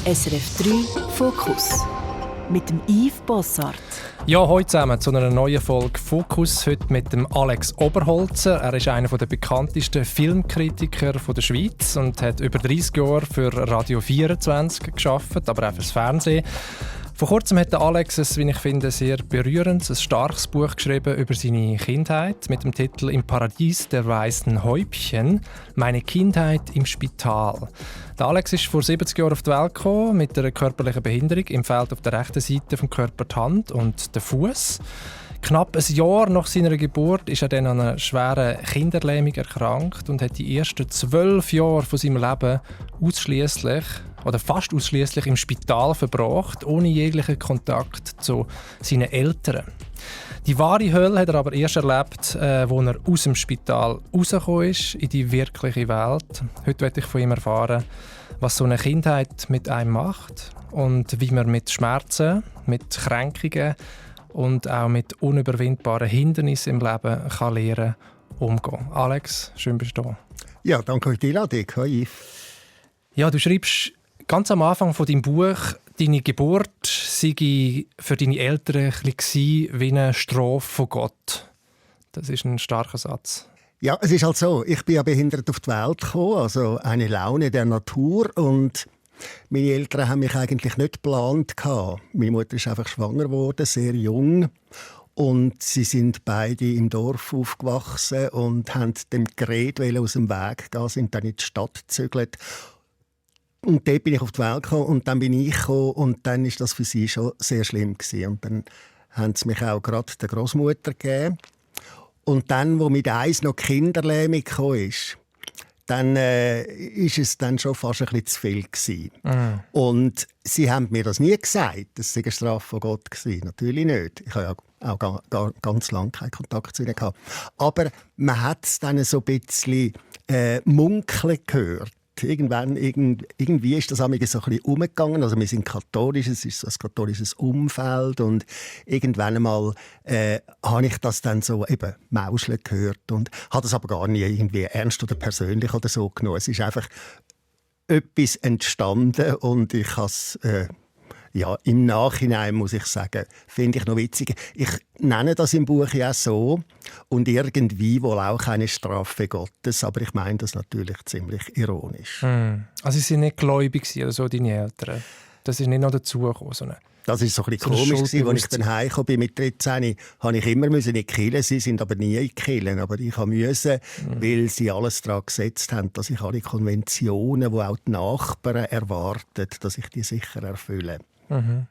SRF 3 Fokus mit dem Yves Bossart. Ja, heute zusammen zu einer neuen Folge Fokus. Heute mit dem Alex Oberholzer. Er ist einer der bekanntesten Filmkritiker der Schweiz und hat über 30 Jahre für Radio 24 gearbeitet, aber auch fürs Fernsehen. Vor kurzem hat Alex ein, wie ich finde, sehr berührendes, ein starkes Buch geschrieben über seine Kindheit mit dem Titel «Im Paradies der weißen Häubchen. Meine Kindheit im Spital». Der Alex ist vor 70 Jahren auf die Welt gekommen mit einer körperlichen Behinderung. Ihm fehlt auf der rechten Seite vom Körper die Hand und der Fuß. Knapp ein Jahr nach seiner Geburt ist er dann an einer schweren Kinderlähmung erkrankt und hat die ersten 12 Jahre von seinem Leben ausschließlich oder fast ausschließlich im Spital verbracht, ohne jeglichen Kontakt zu seinen Eltern. Die wahre Hölle hat er aber erst erlebt, als er aus dem Spital rausgekommen ist, in die wirkliche Welt. Heute möchte ich von ihm erfahren, was so eine Kindheit mit einem macht und wie man mit Schmerzen, mit Kränkungen und auch mit unüberwindbaren Hindernissen im Leben kann lernen umgehen. Alex, schön bist du da. Ja, danke für die Einladung. Hi, Yves. Ja, du schreibst ganz am Anfang von deinem Buch, deine Geburt sei für deine Eltern ein bisschen wie eine Strafe von Gott. Das ist ein starker Satz. Ja, es ist halt so, ich bin ja behindert auf die Welt gekommen, also eine Laune der Natur, und meine Eltern haben mich eigentlich nicht geplant. Meine Mutter ist einfach schwanger geworden, sehr jung. Und sie sind beide im Dorf aufgewachsen und haben dem Gerät aus dem Weg gehen, sind dann in die Stadt gezügelt. Und dort bin ich auf die Welt gekommen und dann bin ich gekommen und dann war das für sie schon sehr schlimm gewesen. Und dann haben sie mich auch gerade der Großmutter gegeben. Und dann, wo mit eins noch Kinderlähmung gekommen ist, dann ist es dann schon fast ein bisschen zu viel gewesen. Mhm. Und sie haben mir das nie gesagt, das sei eine Strafe von Gott gewesen. Natürlich nicht. Ich habe ja auch ganz lange keinen Kontakt zu ihnen gehabt. Aber man hat es dann so ein bisschen munkeln gehört. Irgendwie ist das so ein bisschen umgegangen. Also wir sind katholisch, es ist so ein katholisches Umfeld und irgendwann einmal habe ich das dann so eben mauscheln gehört und habe das aber gar nie irgendwie ernst oder persönlich oder so genommen. Es ist einfach etwas entstanden und ich habe es ja, im Nachhinein, muss ich sagen, finde ich noch witzig. Ich nenne das im Buch ja so und irgendwie wohl auch keine Strafe Gottes, aber ich meine das natürlich ziemlich ironisch. Also sie waren nicht gläubig oder so, deine Eltern? Das ist nicht noch dazugekommen? Das war so ein bisschen komisch, als ich dann heimgekommen bin mit 13, musste ich immer in die Kirche. Sie sind aber nie in die Kirche. Aber ich musste, weil sie alles daran gesetzt haben, dass ich alle Konventionen, die auch die Nachbarn erwarten, dass ich die sicher erfülle. Mhm.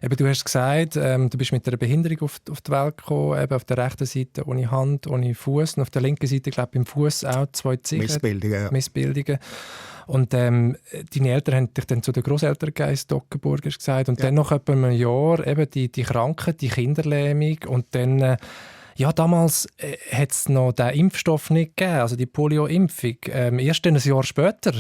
Eben, du hast gesagt, du bist mit einer Behinderung auf die Welt gekommen, eben auf der rechten Seite ohne Hand, ohne Fuß, und auf der linken Seite, glaube ich, beim Fuß auch 2 Ziegen. Missbildungen. Und deine Eltern haben dich dann zu den Großeltern gegeben, in Stockenburg, hast gesagt. Und dann nach etwa einem Jahr eben die Krankheit, die Kinderlähmung. Und dann, ja, damals hat es noch den Impfstoff nicht gegeben, also die Polio-Impfung. Erst ein Jahr später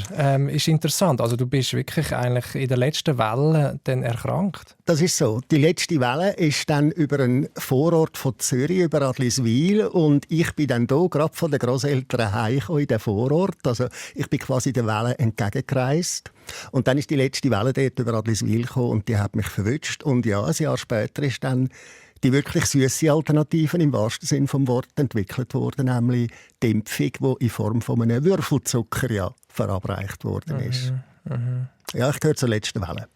ist interessant. Also du bist wirklich eigentlich in der letzten Welle dann erkrankt. Das ist so. Die letzte Welle ist dann über einen Vorort von Zürich, über Adliswil. Und ich bin dann hier gerade von den Grosseltern heimgekommen in den Vorort. Also ich bin quasi der Welle entgegengereist. Und dann ist die letzte Welle dort über Adliswil gekommen und die hat mich verwünscht. Und ja, ein Jahr später ist dann die wirklich süße Alternativen im wahrsten Sinne des Wortes entwickelt worden, nämlich die Impfung, die in Form von einem Würfelzucker verabreicht worden ist. Ja, ich gehöre zur letzten Welle.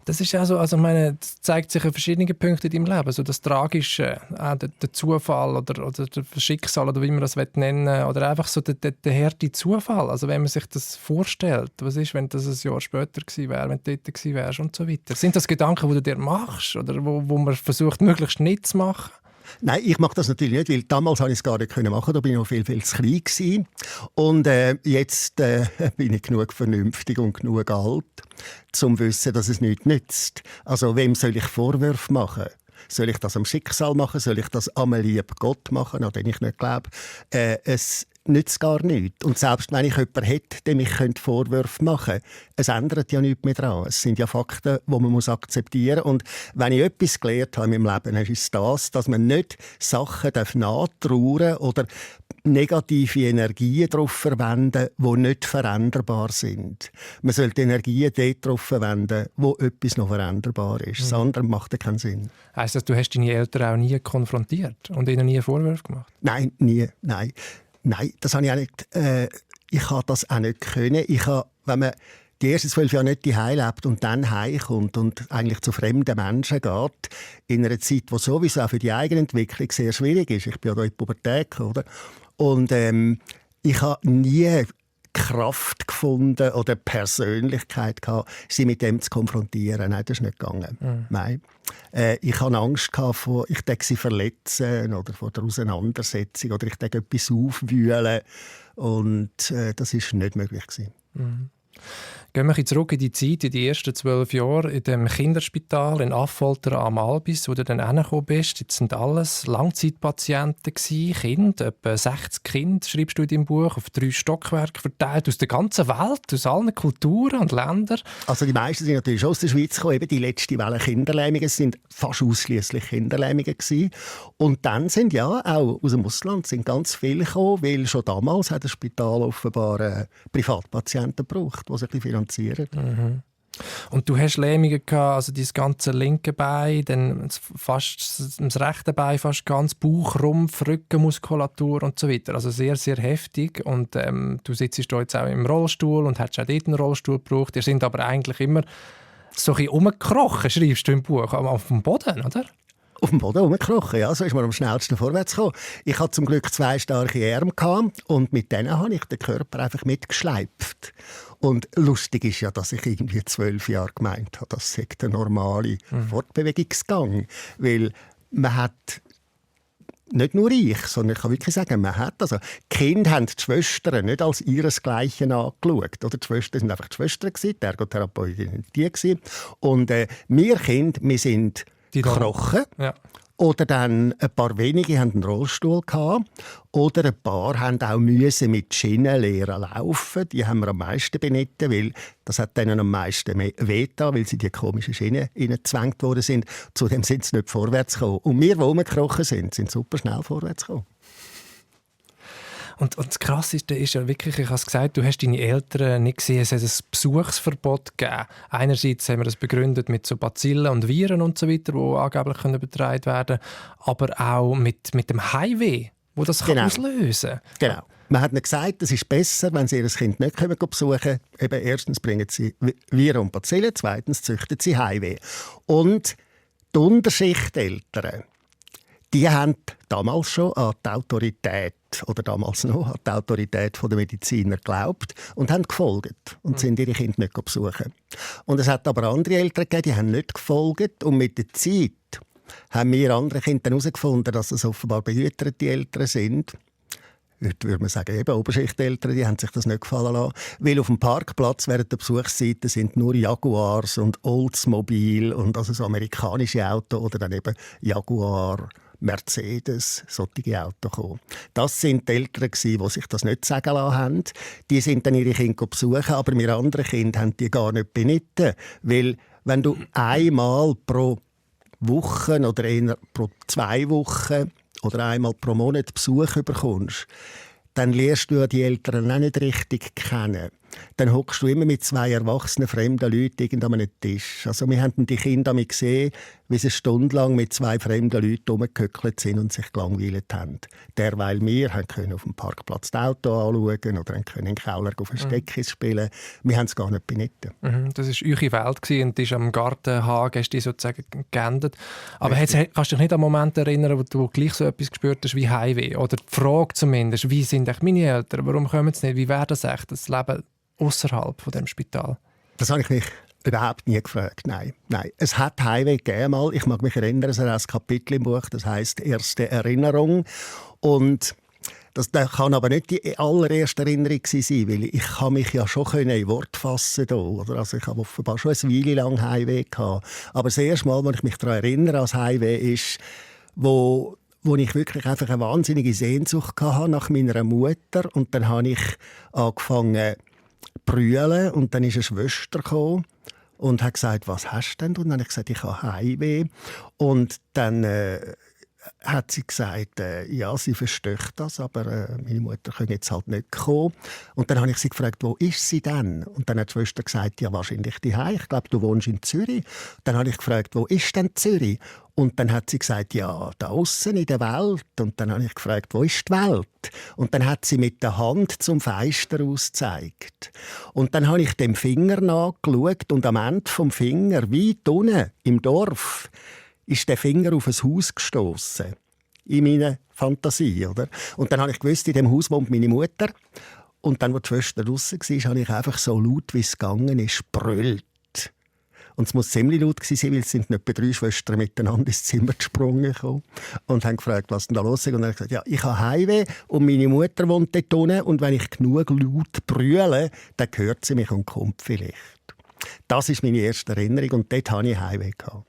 Das ist ja so, also ich meine, das zeigt sich an verschiedenen Punkten in deinem Leben. Also das Tragische, der Zufall oder das Schicksal oder wie man das nennen will, oder einfach so der harte Zufall. Also wenn man sich das vorstellt, was ist, wenn das ein Jahr später gewesen wäre, wenn du dort gewesen wärst und so weiter. Sind das Gedanken, die du dir machst oder wo man versucht, möglichst nicht zu machen? Nein, ich mache das natürlich nicht, weil damals konnte ich es gar nicht machen. Da bin ich noch viel, viel zu klein gewesen. Und jetzt bin ich genug vernünftig und genug alt, um zu wissen, dass es nichts nützt. Also wem soll ich Vorwürfe machen? Soll ich das am Schicksal machen? Soll ich das am lieben Gott machen, an den ich nicht glaube? Es nützt es gar nichts. Und selbst wenn ich jemanden hätte, dem ich Vorwürfe machen könnte, es ändert ja nichts mehr daran. Es sind ja Fakten, die man akzeptieren muss. Und wenn ich etwas gelernt habe in meinem Leben, ist es das, dass man nicht Sachen nachtrauern oder negative Energien darauf verwenden, die nicht veränderbar sind. Man sollte Energien darauf verwenden, wo etwas noch veränderbar ist. Das andere macht ja keinen Sinn. Heisst das, du hast deine Eltern auch nie konfrontiert und ihnen nie Vorwürfe gemacht? Nein, nie. Nein, das habe ich auch nicht. Ich habe das auch nicht können. Wenn man die ersten 12 Jahre nicht daheim lebt und dann heimkommt und eigentlich zu fremden Menschen geht, in einer Zeit, die sowieso auch für die Eigenentwicklung sehr schwierig ist. Ich bin ja da in die Pubertät gekommen, oder? Und ich habe nie Kraft gefunden oder Persönlichkeit gehabt, sie mit dem zu konfrontieren. Nein, das ist nicht gegangen. Nein. Ich hatte Angst vor, ich denke, sie verletzen oder vor der Auseinandersetzung oder ich denke, etwas aufwühlen. Und das war nicht möglich gewesen. Gehen wir zurück in die Zeit, in die ersten 12 Jahre in dem Kinderspital in Affolter am Albis, wo du dann hingekommen bist. Jetzt sind alles Langzeitpatienten gewesen, Kinder, etwa 60 Kinder, schreibst du in deinem Buch, auf 3 Stockwerke verteilt, aus der ganzen Welt, aus allen Kulturen und Ländern. Also die meisten sind natürlich schon aus der Schweiz gekommen. Eben die letzte Welle Kinderlähmungen sind fast ausschließlich Kinderlähmungen gewesen. Und dann sind ja auch aus dem Ausland sind ganz viele gekommen, weil schon damals hat das Spital offenbar Privatpatienten gebraucht, die sich finanzieren. Und du hast Lähmungen gehabt, also dein ganze linke Bein, dann fast das rechte Bein, fast ganz Bauch, Rumpf, Rückenmuskulatur und so weiter. Also sehr, sehr heftig. Und du sitzt jetzt auch im Rollstuhl und hast auch dort einen Rollstuhl gebraucht. Ihr sind aber eigentlich immer so ein bisschen rumgekrochen, schreibst du im Buch, auf dem Boden, oder? Auf dem Boden rumgekrochen, ja, so ist man am schnellsten vorwärts gekommen. Ich hatte zum Glück 2 starke Arme und mit denen habe ich den Körper einfach mitgeschleift. Und lustig ist ja, dass ich irgendwie 12 Jahre gemeint habe, das sei der normale Fortbewegungsgang. Weil man hat, nicht nur ich, sondern ich kann wirklich sagen, man hat, also die Kinder haben die Schwestern nicht als ihresgleichen angeschaut. Oder die Schwestern waren einfach die Schwestern, die Ergotherapeutin waren die. Und wir Kinder, wir sind gekrochen. Ja. Oder dann ein paar wenige hatten einen Rollstuhl gehabt. Oder ein paar haben auch mit Schienen lernen laufen. Die haben wir am meisten benitten, weil das hat denen am meisten wehgetan, weil sie die komischen Schienen gezwängt worden sind. Zudem sind sie nicht vorwärts gekommen. Und wir, die rumgekrochen sind super schnell vorwärts gekommen. Und das Krasseste ist ja wirklich, ich habe es gesagt, du hast deine Eltern nicht gesehen, es hat ein Besuchsverbot gegeben. Einerseits haben wir das begründet mit so Bazillen und Viren und so weiter, die angeblich übertragen werden können, aber auch mit dem Heimweh, wo das auslösen kann. Genau. Man hat ihnen gesagt, es ist besser, wenn sie ihr Kind nicht besuchen können. Eben erstens bringen sie Viren und Bazillen, zweitens züchten sie Heimweh. Und die Unterschichteltern, die haben damals schon an die Autorität, oder damals noch, an die Autorität der Mediziner geglaubt und haben gefolgt und sind ihre Kinder nicht besuchen. Und es hat aber andere Eltern gegeben, die haben nicht gefolgt. Und mit der Zeit haben wir andere Kinder herausgefunden, dass es offenbar behütete Eltern sind. Heute würde man sagen, eben Oberschichteltern, die haben sich das nicht gefallen lassen. Weil auf dem Parkplatz während der Besuchszeiten sind nur Jaguars und Oldsmobile und also so amerikanische Autos oder dann eben Jaguar, Mercedes, solche Autos gekommen. Das sind die Eltern, die sich das nicht sagen lassen haben. Die sind dann ihre Kinder besuchen, aber wir anderen Kinder haben die gar nicht benitten. Weil wenn du einmal pro Woche oder eher pro 2 Wochen oder einmal pro Monat Besuch bekommst, dann lernst du die Eltern auch nicht richtig kennen. Dann hockst du immer mit 2 erwachsenen, fremden Leuten an einem Tisch. Also wir haben die Kinder gesehen, wie sie stundenlang mit 2 fremden Leuten rumgehöckelt sind und sich gelangweilt haben. Derweil wir können auf dem Parkplatz das Auto anschauen oder können im Keller auf ein Steckis spielen. Wir haben es gar nicht benitten. Das war eure Welt und die ist am Gartenhagen, hast du sozusagen geendet. Aber kannst du dich nicht an Momente erinnern, wo du gleich so etwas gespürt hast wie Heimweh? Oder die Frage zumindest, wie sind meine Eltern? Warum kommen sie nicht? Wie wäre das echt, das Leben außerhalb von dem Spital? Das habe ich mich überhaupt nie gefragt. Nein. Es hat Heimweh gegeben. Ich mag mich erinnern, es hat ein Kapitel im Buch, das heisst «Erste Erinnerung». Und das kann aber nicht die allererste Erinnerung sein, weil ich kann mich ja schon in Wort fassen konnte. Also ich habe offenbar schon eine Weile lang Heimweh gehabt. Aber das erste Mal, als ich mich daran erinnere, als Heimweh ist, wo wo ich wirklich einfach eine wahnsinnige Sehnsucht hatte nach meiner Mutter. Und dann habe ich angefangen zu brüllen und dann ist eine Schwester gekommen und hat gesagt, was hast du denn? Und dann habe ich gesagt, ich habe Heimweh. Und dann hat sie gesagt, ja, sie versteht das, aber meine Mutter kann jetzt halt nicht kommen. Und dann habe ich sie gefragt, wo ist sie denn? Und dann hat die Schwester gesagt, ja, wahrscheinlich daheim. Ich glaube, du wohnst in Zürich. Dann habe ich gefragt, wo ist denn Zürich? Und dann hat sie gesagt, ja, da aussen in der Welt. Und dann habe ich gefragt, wo ist die Welt? Und dann hat sie mit der Hand zum Fenster aus gezeigt. Und dann habe ich dem Finger nachgeschaut und am Ende vom Finger, weit unten im Dorf, ist der Finger auf ein Haus gestoßen. In meiner Fantasie, oder? Und dann habe ich gewusst, in dem Haus wohnt meine Mutter. Und dann, als die Schwester draussen war, habe ich einfach so laut, wie es gegangen ist, brüllt. Und es muss ziemlich laut gewesen sein, weil es sind etwa 3 Schwestern miteinander ins Zimmer gesprungen gekommen und haben gefragt, was denn da los ist. Und dann habe ich gesagt, ja, ich habe Heimweh und meine Mutter wohnt dort unten. Und wenn ich genug laut brülle, dann hört sie mich und kommt vielleicht. Das ist meine erste Erinnerung und dort hatte ich Heimweh gehabt.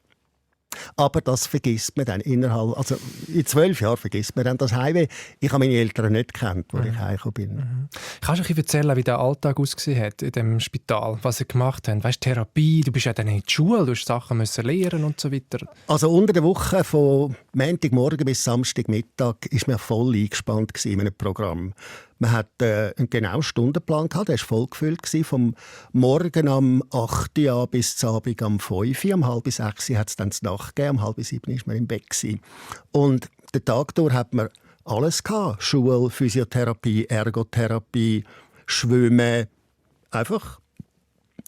Aber das vergisst man dann innerhalb, also in 12 Jahren vergisst man dann das Heimweh. Ich habe meine Eltern nicht gekannt, als ich heimgekommen bin. Kannst du ein bisschen erzählen, wie der Alltag ausgesehen hat in dem Spital, was sie gemacht haben? Weißt, Therapie, du bist ja dann in der Schule, du musst Sachen lernen und so weiter. Also unter der Woche von Montagmorgen bis Samstagmittag war man voll eingespannt in einem Programm. Man hatte einen genauen Stundenplan gehabt, der war voll gefüllt. Vom Morgen am 8 Uhr bis zum Abend am 5 Uhr. Um 5:30 hat es dann die Nacht gegeben, um 6:30 war man im Bett. Und den Tag durch hat man alles gehabt. Schule, Physiotherapie, Ergotherapie, Schwimmen. Einfach,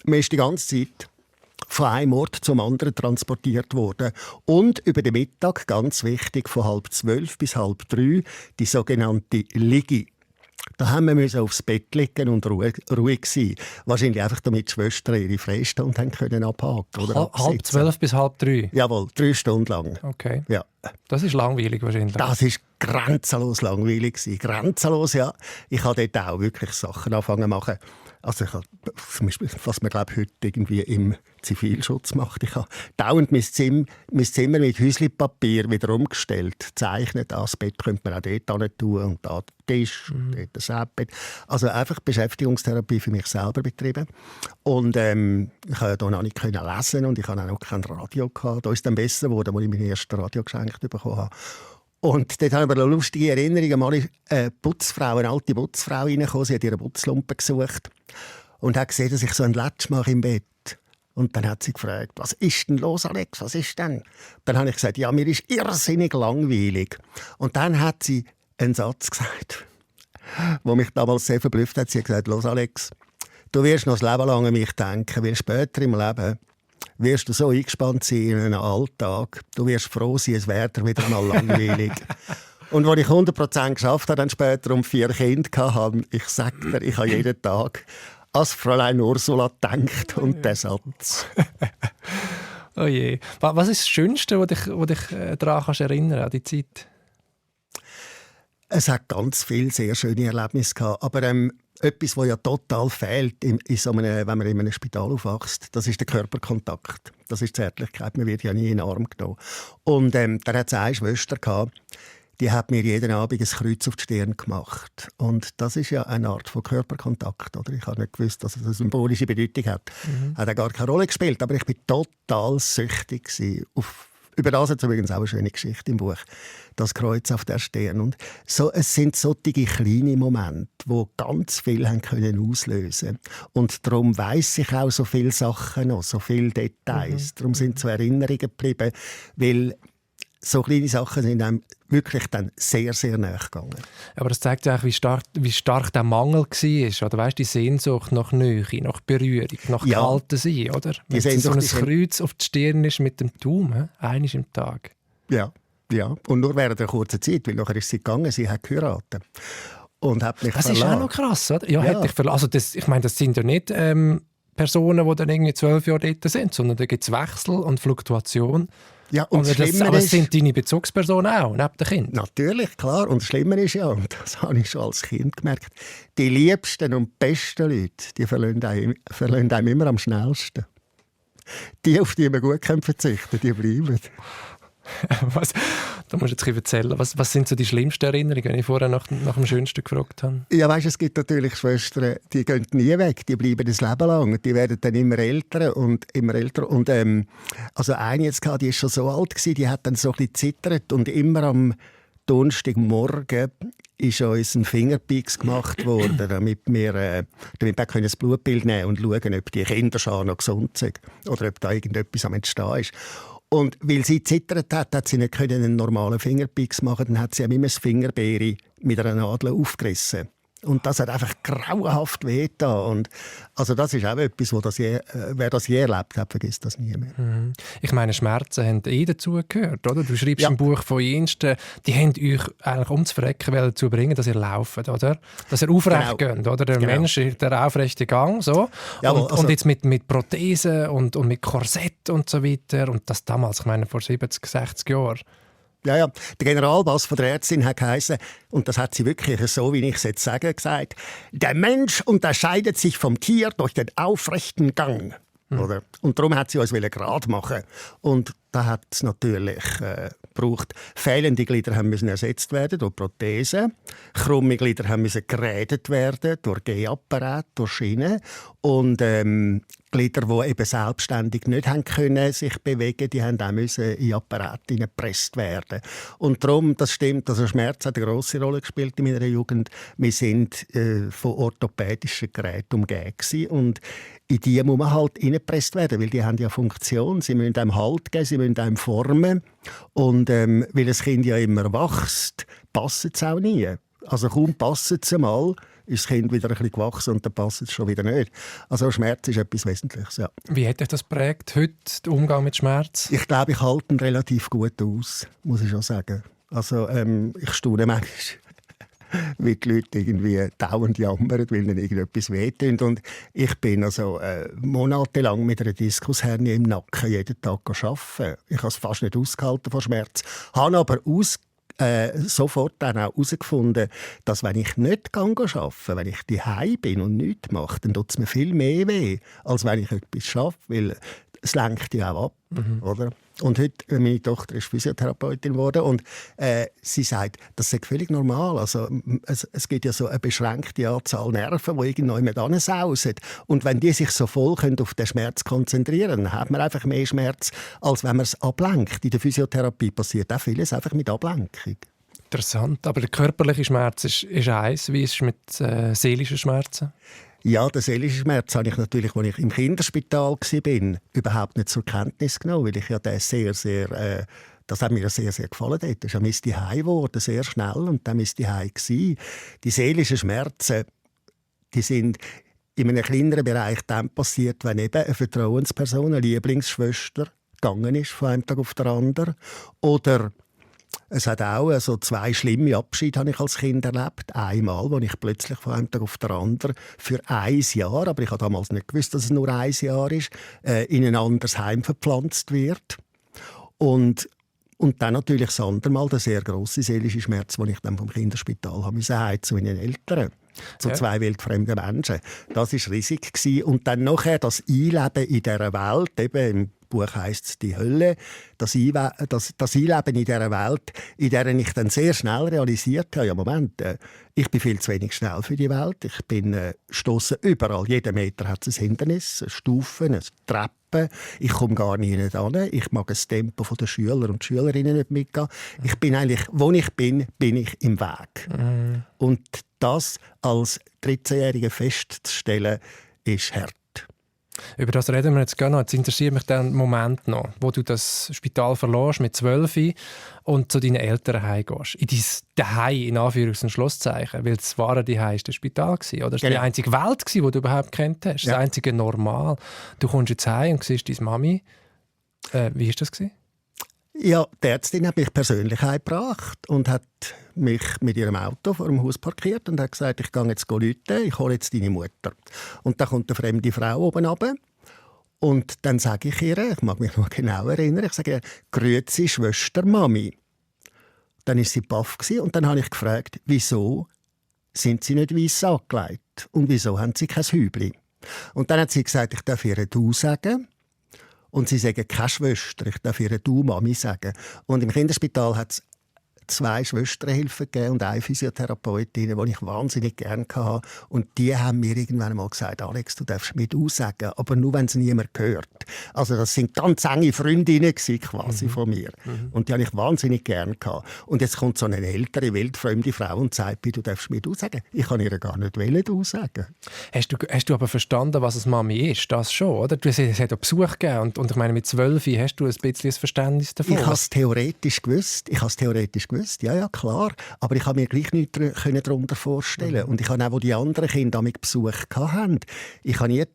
man ist die ganze Zeit von einem Ort zum anderen transportiert worden. Und über den Mittag, ganz wichtig, von 11:30 bis 2:30, die sogenannte Liege. Da haben wir aufs Bett liegen und ruhig sein. Wahrscheinlich einfach, damit die Schwestern ihre Freistunde haben können abhaken oder 11:30 bis 2:30? Jawohl, 3 Stunden lang. Okay. Ja. Das ist langweilig wahrscheinlich. Das ist grenzenlos langweilig. Grenzenlos, ja. Ich habe dort auch wirklich Sachen angefangen zu machen. Also ich habe, was man glaube heute irgendwie im Zivilschutz macht. Ich habe dauernd mein Zimmer mit Häuslipapier wieder umgestellt, gezeichnet. Das Bett könnte man auch dort hin tun und da den Tisch, dort das Bett. Also einfach Beschäftigungstherapie für mich selber betrieben. Und ich konnte hier noch nicht lesen und ich hatte auch noch kein Radio gehabt. Da ist es dann besser geworden, als ich mein erstes Radio geschenkt bekommen habe. Und dort haben wir eine lustige Erinnerung. Mal ist eine alte Putzfrau reingekommen. Sie hat ihre Putzlumpe gesucht und hat gesehen, dass ich so einen Latsch mache im Bett. Und dann hat sie gefragt, was ist denn los, Alex? Was ist denn? Dann habe ich gesagt, ja, mir ist irrsinnig langweilig. Und dann hat sie einen Satz gesagt, der mich damals sehr verblüfft hat. Sie hat gesagt, los, Alex, du wirst noch das Leben lang an mich denken, weil später im Leben wirst du so eingespannt sein in einen Alltag. Du wirst froh sein, es wäre wieder mal langweilig. Und als ich 100% geschafft habe, dann später 4 Kinder hatte, ich sage dir, ich habe jeden Tag als Fräulein Ursula gedacht und den Satz. Oh je. Was ist das Schönste, was dich daran erinnern an die Zeit? Es hat ganz viele sehr schöne Erlebnisse gehabt, aber etwas, das ja total fehlt, wenn man in einem Spital aufwächst, das ist der Körperkontakt. Das ist die Zärtlichkeit. Man wird ja nie in den Arm genommen. Und da hat es eine Schwester gehabt, die hat mir jeden Abend ein Kreuz auf die Stirn gemacht. Und das ist ja eine Art von Körperkontakt. Oder? Ich habe nicht gewusst, dass es eine symbolische Bedeutung hat. Hat auch gar keine Rolle gespielt. Aber ich war total süchtig über das hat es übrigens auch eine schöne Geschichte im Buch. Das Kreuz auf der Stirn. Und es sind solche kleine Momente, die ganz viel haben können auslösen. Und darum weiss ich auch so viele Sachen noch, so viele Details. Darum sind so Erinnerungen geblieben, weil so kleine Sachen sind einem wirklich dann sehr, sehr nahe gegangen. Aber das zeigt ja auch, wie stark der Mangel war. Oder weißt, die Sehnsucht nach Nähe, nach Berührung, nach Gehalten sein, oder? Wenn so ein Kreuz auf die Stirn ist mit dem Daumen, einmal im Tag. Ja. Und nur während einer kurzen Zeit, weil nachher ist sie gegangen, sie hat geheiratet. Und hat mich verlassen. Das ist auch noch krass, oder? Ja. Hat dich verlassen. Also ich meine, das sind ja nicht Personen, die dann irgendwie 12 Jahre dort sind, sondern da gibt es Wechsel und Fluktuation. Ja, und aber es sind deine Bezugspersonen auch, neben dem Kind? Natürlich, klar. Und das Schlimme ist ja, und das habe ich schon als Kind gemerkt, die liebsten und besten Leute, die verlassen einem immer am schnellsten. Die, auf die man gut verzichten können, die bleiben. Da musst du jetzt erzählen. Was sind so die schlimmsten Erinnerungen, wenn ich vorher nach dem Schönsten gefragt habe? Ja, weißt, es gibt natürlich Schwestern, die gehen nie weg, die bleiben das Leben lang. Die werden dann immer älter und immer älter. Und also eine jetzt, die ist schon so alt gewesen, die hat dann so ein bisschen zittert und immer am Donnerstagmorgen ist uns ein Fingerpieks gemacht worden, damit wir das Blutbild nehmen und schauen, ob die Kinderschar noch gesund sind oder ob da irgendetwas am Entstehen ist. Und weil sie zittert hat sie nicht einen normalen Fingerpieks machen, dann hat sie immer das Fingerbeere mit einer Nadel aufgerissen. Und das hat einfach grauenhaft wehgetan. Und also das ist auch etwas, wer das je erlebt hat, vergisst das nie mehr. Mhm. Ich meine, Schmerzen haben dazugehört, oder? Du schreibst im Buch von jensten, die haben euch eigentlich ums Verrecken dazu bringen, dass ihr lauft, oder? Dass ihr aufrecht geht, oder? Der Mensch, der aufrechte Gang, so. Und jetzt mit Prothesen und mit Korsett und so weiter. Und das damals, ich meine, vor 70, 60 Jahren. Ja. Der Generalbass von der Ärztin hat geheißen, und das hat sie wirklich so, wie ich es jetzt sage, gesagt: Der Mensch unterscheidet sich vom Tier durch den aufrechten Gang. Oder? Und darum hat sie uns gerade machen. Und da hat es natürlich gebraucht. Fehlende Glieder müssen ersetzt werden durch Prothesen. Krumme Glieder müssen gerädet werden durch Gehapparat, durch Schienen. Und Glieder, die eben selbstständig nicht haben können, sich bewegen, die haben auch müssen in Apparate gepresst werden. Und darum, das stimmt, also Schmerz hat eine grosse Rolle gespielt in meiner Jugend. Wir sind von orthopädischen Geräten umgeben und in die muss man halt reingepresst werden, weil die haben ja Funktion. Sie müssen einem Halt geben, sie müssen einem formen. Und weil das Kind ja immer wächst, passt es auch nie. Also kaum passt es einmal, ist das Kind wieder ein bisschen gewachsen und dann passt es schon wieder nicht. Also Schmerz ist etwas Wesentliches, ja. Wie hat dich das geprägt, heute, der Umgang mit Schmerz? Ich glaube, ich halte ihn relativ gut aus, muss ich schon sagen. Also ich staune manchmal, wie die Leute irgendwie dauernd jammern, weil ihnen irgendetwas wehtut. Und ich bin also monatelang mit einer Diskushernie im Nacken jeden Tag arbeiten. Ich habe es fast nicht ausgehalten vor Schmerz. Habe aber sofort dann auch herausgefunden, dass wenn ich nicht arbeite, wenn ich daheim bin und nichts mache, dann tut es mir viel mehr weh, als wenn ich etwas schaffe, weil es lenkt ja auch ab. Oder? Und heute, meine Tochter ist Physiotherapeutin geworden und sie sagt, das ist völlig normal. Also, es gibt ja so eine beschränkte Anzahl Nerven, die irgendjemand ansausen. Und wenn die sich so voll auf den Schmerz konzentrieren können, dann hat man einfach mehr Schmerz, als wenn man es ablenkt. In der Physiotherapie passiert auch vieles einfach mit Ablenkung. Interessant. Aber der körperliche Schmerz ist eins. Wie ist es mit seelischen Schmerzen? Ja, den seelischen Schmerz habe ich natürlich, als ich im Kinderspital war, überhaupt nicht zur Kenntnis genommen, weil ich ja das hat mir sehr, sehr gefallen. Das ist ein Zuhause geworden, sehr schnell, und dann war es Zuhause gewesen. Die seelischen Schmerzen, die sind in einem kleineren Bereich dann passiert, wenn eben eine Vertrauensperson, eine Lieblingsschwester, gegangen ist von einem Tag auf den anderen. Oder es hat auch also 2 schlimme Abschiede habe ich als Kind erlebt. Einmal, als ich plötzlich von einem Tag auf den anderen für 1 Jahr, aber ich habe damals nicht gewusst, dass es nur 1 Jahr ist, in ein anderes Heim verpflanzt wird. Und dann natürlich das andere Mal der sehr grosse seelische Schmerz, den ich dann vom Kinderspital heim zu meinen Eltern. Zu 2 wildfremden Menschen. Das war riesig. Und dann nachher das Einleben in dieser Welt, eben im Buch heisst es «Die Hölle», das Einleben in dieser Welt, in der ich dann sehr schnell realisiert habe, ja Moment, ich bin viel zu wenig schnell für die Welt. Ich bin stosse überall. Jeden Meter hat es ein Hindernis, eine Stufe, eine Treppe. Ich komme gar nicht hin. Ich mag das Tempo der Schüler und Schülerinnen nicht mitgehen. Ich bin eigentlich, wo ich bin ich im Weg. Und das als 13-Jähriger festzustellen, ist hart. Über das reden wir jetzt gerne noch. Jetzt interessiert mich der Moment noch, wo du das Spital verlässt mit 12 und zu deinen Eltern heimgehst. In dein Daheim, in Anführungs- und Schlusszeichen. Weil das wahre Daheim war das Spital. Oder das war die einzige Welt, die du überhaupt kennt hast. Das einzige Normal. Du kommst jetzt heim und siehst deine Mami. Wie war das? Ja, die Ärztin hat mich persönlich heimgebracht und hat mich mit ihrem Auto vor dem Haus parkiert und hat gesagt, ich gehe jetzt rufen, ich hole jetzt deine Mutter. Und dann kommt eine fremde Frau oben runter. Und dann sage ich ihr, ich mag mich noch genau erinnern, ich sage ihr, «Grüezi, Schwester Mami». Dann war sie baff und dann habe ich gefragt, wieso sind sie nicht weiss angelegt und wieso haben sie kein Hübli? Und dann hat sie gesagt, ich darf ihr «Du» sagen. Und sie sagen keine Schwester, ich darf ihre «Du Mami» sagen. Und im Kinderspital hat es 2 Schwesternhilfen gegeben und eine Physiotherapeutin, die ich wahnsinnig gerne hatte. Und die haben mir irgendwann einmal gesagt, Alex, du darfst mir «Du» sagen, aber nur, wenn es niemand hört. Also das sind ganz enge Freundinnen quasi von mir. Und die habe ich wahnsinnig gerne gehabt. Und jetzt kommt so eine ältere, wildfremde Frau und sagt, du darfst mir «Du» sagen. Ich kann ihr gar nicht «Du» sagen. Hast du aber verstanden, was es Mami ist? Das schon, oder? Es hat auch Besuch gegeben und ich meine, mit 12 hast du ein bisschen ein Verständnis davon. Ich habe es theoretisch gewusst. Ja, klar. Aber ich habe mir gleich nichts darunter vorstellen. Und ich habe auch, wo die anderen Kinder mit Besuch hatten, ich habe mir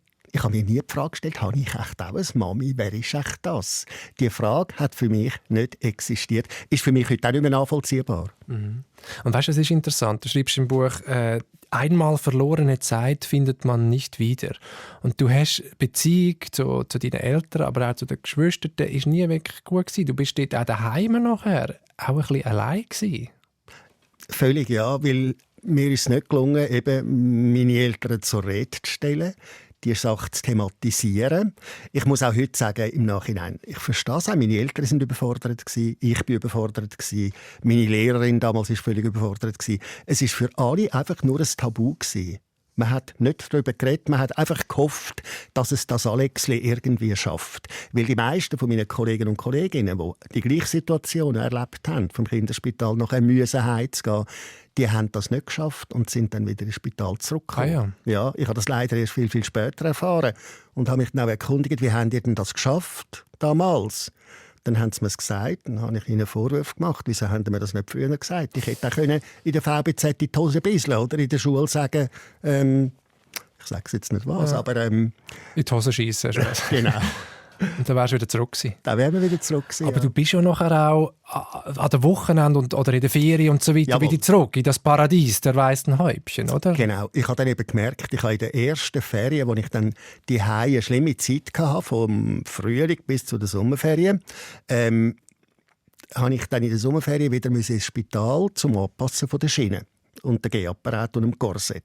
nie die Frage gestellt, habe ich echt auch eine Mami? Wer ist echt das? Die Frage hat für mich nicht existiert. Ist für mich heute auch nicht mehr nachvollziehbar. Und weißt du, es ist interessant. Du schreibst im Buch, einmal verlorene Zeit findet man nicht wieder. Und du hast Beziehung zu deinen Eltern, aber auch zu den Geschwistern, ist nie wirklich gut gewesen. Du bist dort auch daheim nachher auch ein bisschen allein gewesen. Völlig ja, weil mir ist es nicht gelungen, eben meine Eltern zur Rede zu stellen, die Sache zu thematisieren. Ich muss auch heute sagen, im Nachhinein, ich verstehe es auch, meine Eltern sind überfordert gewesen, ich bin überfordert gewesen, meine Lehrerin damals war völlig überfordert gewesen. Es war für alle einfach nur ein Tabu gewesen. Man hat nicht darüber geredet, man hat einfach gehofft, dass es das Alexli irgendwie schafft. Weil die meisten von meinen Kollegen und Kolleginnen, die die gleiche Situation erlebt haben, vom Kinderspital nach Müsen heimzugehen, die haben das nicht geschafft und sind dann wieder ins Spital zurückgekommen. Ja, ich habe das leider erst viel, viel später erfahren und habe mich dann auch erkundigt, wie haben die denn das geschafft damals? Dann haben sie mir gesagt, dann habe ich ihnen Vorwürfe gemacht. Wieso haben sie mir das nicht früher gesagt? Ich hätte auch in der VBZ in die Hose bisseln oder in der Schule sagen, ich sage es jetzt nicht was, aber... in die Hose schiessen. Genau. Und dann wärst du wieder zurück gewesen. Dann wären wir wieder zurück gewesen, aber du bist ja nachher auch an den Wochenende oder in der Ferien und so weiter wieder zurück in das Paradies der weißen Häubchen, oder? Genau. Ich habe dann eben gemerkt, ich habe in der ersten Ferien, wo ich dann die eine schlimme Zeit hatte, vom Frühling bis zu den Sommerferien, habe ich dann in der Sommerferien wieder ins Spital zum Abpassen von der Schiene und dem Gehapparat und dem Korsett.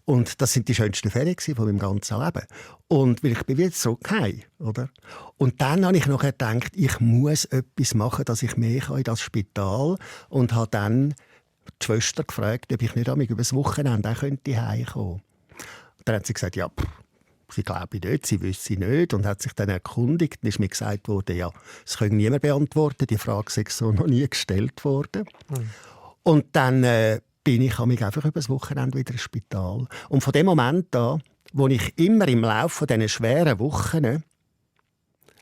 Und das sind die schönsten Ferien von meinem ganzen Leben. Und weil ich bin wieder zurück heim, oder? Und dann habe ich noch gedacht, ich muss etwas machen, dass ich mehr in das Spital kann. Und habe dann die Schwester gefragt, ob ich nicht über das Wochenende auch heimkommen könnte. Dann hat sie gesagt, ja, sie glaube nicht, sie wüsste nicht. Und hat sich dann erkundigt. Dann ist mir gesagt worden, ja, das kann niemand beantworten. Die Frage sei so noch nie gestellt worden. Und dann... bin ich einfach über das Wochenende wieder ins Spital. Und von dem Moment an, wo ich immer im Laufe dieser schweren Wochen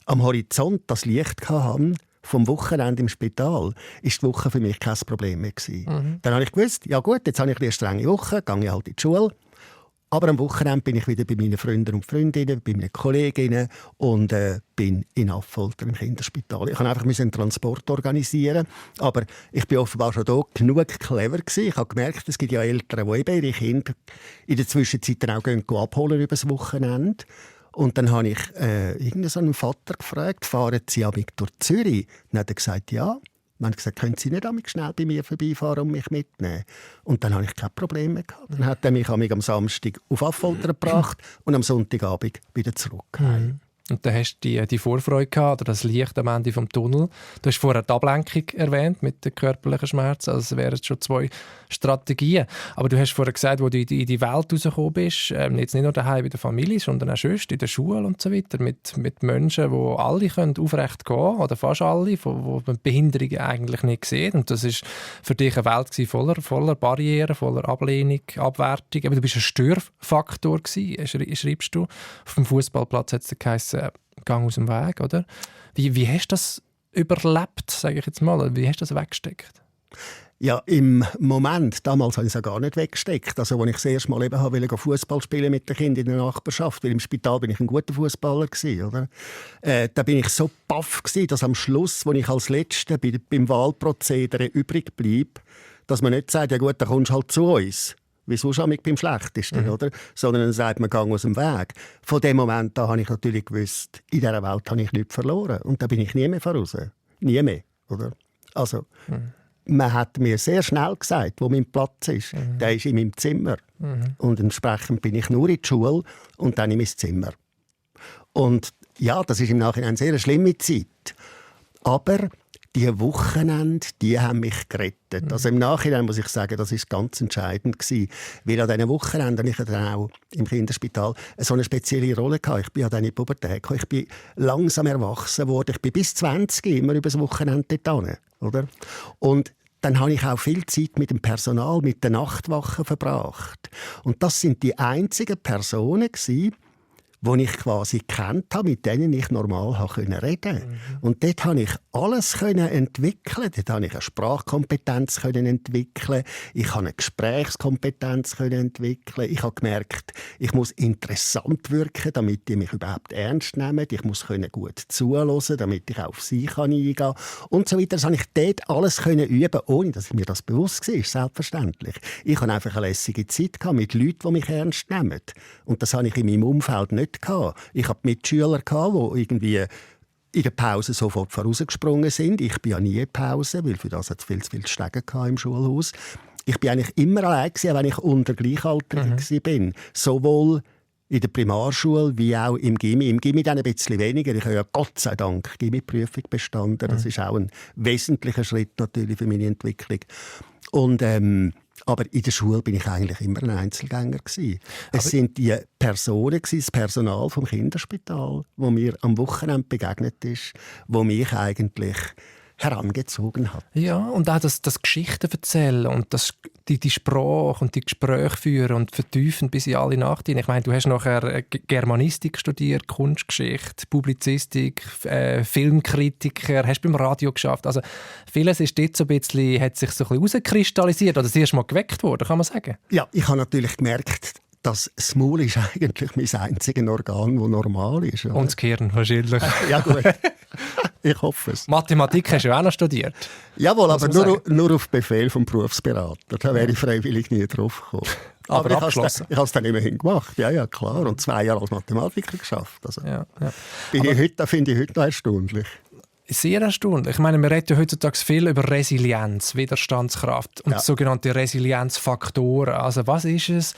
am Horizont das Licht hatte, vom Wochenende im Spital, ist die Woche für mich kein Problem mehr gewesen. Dann habe ich gewusst, ja gut, jetzt habe ich eine strenge Woche, gehe ich halt in die Schule. Aber am Wochenende bin ich wieder bei meinen Freunden und Freundinnen, bei meinen Kolleginnen und bin in Affolter im Kinderspital. Ich musste einfach einen Transport organisieren, aber ich bin offenbar schon da genug clever gewesen. Ich habe gemerkt, es gibt ja Eltern, die eben ihre Kinder in der Zwischenzeit dann auch abholen über das Wochenende. Und dann habe ich irgendeinen Vater gefragt, fahren Sie durch Zürich? Dann hat er gesagt, ja. Dann habe ich gesagt, können Sie nicht schnell bei mir vorbeifahren und mich mitnehmen? Und dann habe ich kein Problem mehr gehabt. Dann hat er mich am Samstag auf Affolter gebracht und am Sonntagabend wieder zurück. Und dann hast du die Vorfreude gehabt, oder das Licht am Ende des Tunnels. Du hast vorher die Ablenkung erwähnt mit den körperlichen Schmerzen. Also es wären schon 2 Strategien. Aber du hast vorher gesagt, wo du in die Welt rausgekommen bist, jetzt nicht nur daheim bei der Familie, sondern auch sonst in der Schule und so weiter, mit Menschen, die alle können aufrecht gehen können, oder fast alle, die man Behinderungen eigentlich nicht sieht. Und das war für dich eine Welt voller Barrieren, voller Ablehnung, Abwertung. Aber du bist ein Störfaktor gewesen, schreibst du. Auf dem Fußballplatz hat es geheißen, Gang aus dem Weg, oder? Wie hast du das überlebt, sage ich jetzt mal? Wie hast du das weggesteckt? Ja, im Moment, damals habe ich es gar nicht weggesteckt. Also, als ich das erste Mal wollte Fußball spielen mit den Kindern in der Nachbarschaft, weil im Spital bin ich ein guter Fußballer gewesen, oder? Da bin ich so baff gewesen, dass am Schluss, als ich als Letzter beim Wahlprozedere übrig blieb, dass man nicht sagt, ja gut, dann kommst du halt zu uns. Wie sonst beim Schlechtesten, oder? Sondern dann sagt man, gang aus dem Weg. Von dem Moment an habe ich natürlich gewusst, in dieser Welt habe ich nichts verloren. Und da bin ich nie mehr voraus. Nie mehr, oder? Also, man hat mir sehr schnell gesagt, wo mein Platz ist. Der ist in meinem Zimmer. Und entsprechend bin ich nur in die Schule und dann in mein Zimmer. Und ja, das ist im Nachhinein eine sehr schlimme Zeit. Aber die Wochenende, die haben mich gerettet. Also im Nachhinein muss ich sagen, das ist ganz entscheidend gewesen. Weil an diesen Wochenenden habe ich dann auch im Kinderspital so eine spezielle Rolle gehabt. Ich bin an diese Pubertät gekommen. Ich bin langsam erwachsen worden. Ich bin bis 20 immer über das Wochenende dort hin, oder? Und dann habe ich auch viel Zeit mit dem Personal, mit den Nachtwachen verbracht. Und das sind die einzigen Personen gewesen, die ich quasi kennt habe, mit denen ich normal reden konnte. Und dort konnte ich alles entwickeln. Dort konnte ich eine Sprachkompetenz entwickeln. Ich konnte eine Gesprächskompetenz entwickeln. Ich habe gemerkt, ich muss interessant wirken, damit die mich überhaupt ernst nehmen. Ich muss gut zuhören, damit ich auf sie eingehen kann. Und so weiter. Das konnte ich dort alles üben, ohne dass mir das bewusst war. Selbstverständlich. Ich hatte einfach eine lässige Zeit mit Leuten, die mich ernst nehmen. Und das habe ich in meinem Umfeld nicht gehabt. Ich hatte Mitschüler, die irgendwie in der Pause sofort vorausgesprungen sind. Ich bin ja nie in Pause, weil für das hat es viel zu viel Stege im Schulhaus. Ich bin eigentlich immer allein gewesen, wenn ich unter Gleichaltrigen war. Sowohl in der Primarschule wie auch im Gymi. Im Gymi dann ein bisschen weniger. Ich habe ja Gott sei Dank die Gymi-Prüfung bestanden. Das ist auch ein wesentlicher Schritt natürlich für meine Entwicklung. Und aber in der Schule bin ich eigentlich immer ein Einzelgänger gewesen. Es sind die Personen, das Personal vom Kinderspital, wo mir am Wochenende begegnet ist, wo mich eigentlich herangezogen hat. Ja, und auch das Geschichten erzählen und die Sprache und die Gespräche führen und vertiefen bis in alle Nacht hinein. Ich meine, du hast nachher Germanistik studiert, Kunstgeschichte, Publizistik, Filmkritiker, hast beim Radio geschafft. Also vieles ist dort so ein bisschen, hat sich so ein bisschen herauskristallisiert oder das erste Mal geweckt worden, kann man sagen? Ja, ich habe natürlich gemerkt, das Maul ist eigentlich mein einziges Organ, das normal ist. Oder? Und das Gehirn wahrscheinlich. Ja gut, ich hoffe es. Mathematik hast du auch noch studiert? Jawohl, aber nur auf Befehl vom Berufsberater. Da wäre ich freiwillig nie drauf gekommen. Aber abgeschlossen? Ich habe es dann immerhin gemacht, ja klar. Und 2 Jahre als Mathematiker geschafft. Also, ja. Finde ich heute noch erstaunlich. Sehr erstaunlich. Ich meine, wir reden ja heutzutage viel über Resilienz, Widerstandskraft und sogenannte Resilienzfaktoren. Also was ist es,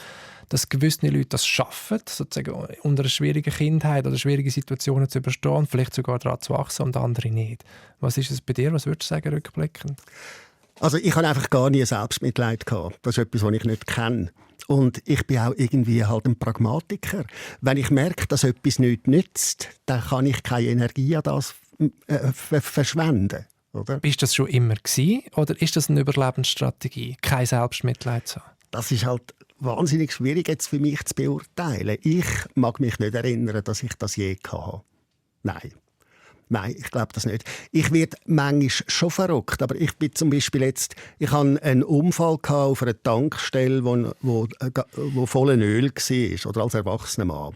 dass gewisse Leute das schaffen, sozusagen unter einer schwierigen Kindheit oder schwierigen Situationen zu überstehen, vielleicht sogar daran zu wachsen und andere nicht. Was ist es bei dir? Was würdest du sagen, rückblickend? Also ich habe einfach gar nie Selbstmitleid gehabt. Das ist etwas, was ich nicht kenne. Und ich bin auch irgendwie halt ein Pragmatiker. Wenn ich merke, dass etwas nichts nützt, dann kann ich keine Energie an das verschwenden. Oder? Bist du das schon immer gewesen, oder ist das eine Überlebensstrategie, kein Selbstmitleid zu haben? Das ist halt wahnsinnig schwierig jetzt für mich zu beurteilen. Ich mag mich nicht erinnern, dass ich das je hatte. Nein, ich glaube das nicht. Ich werde manchmal schon verrückt, aber ich bin zum Beispiel jetzt, ich hatte einen Unfall auf einer Tankstelle, wo voller Öl war, oder als erwachsener Mann.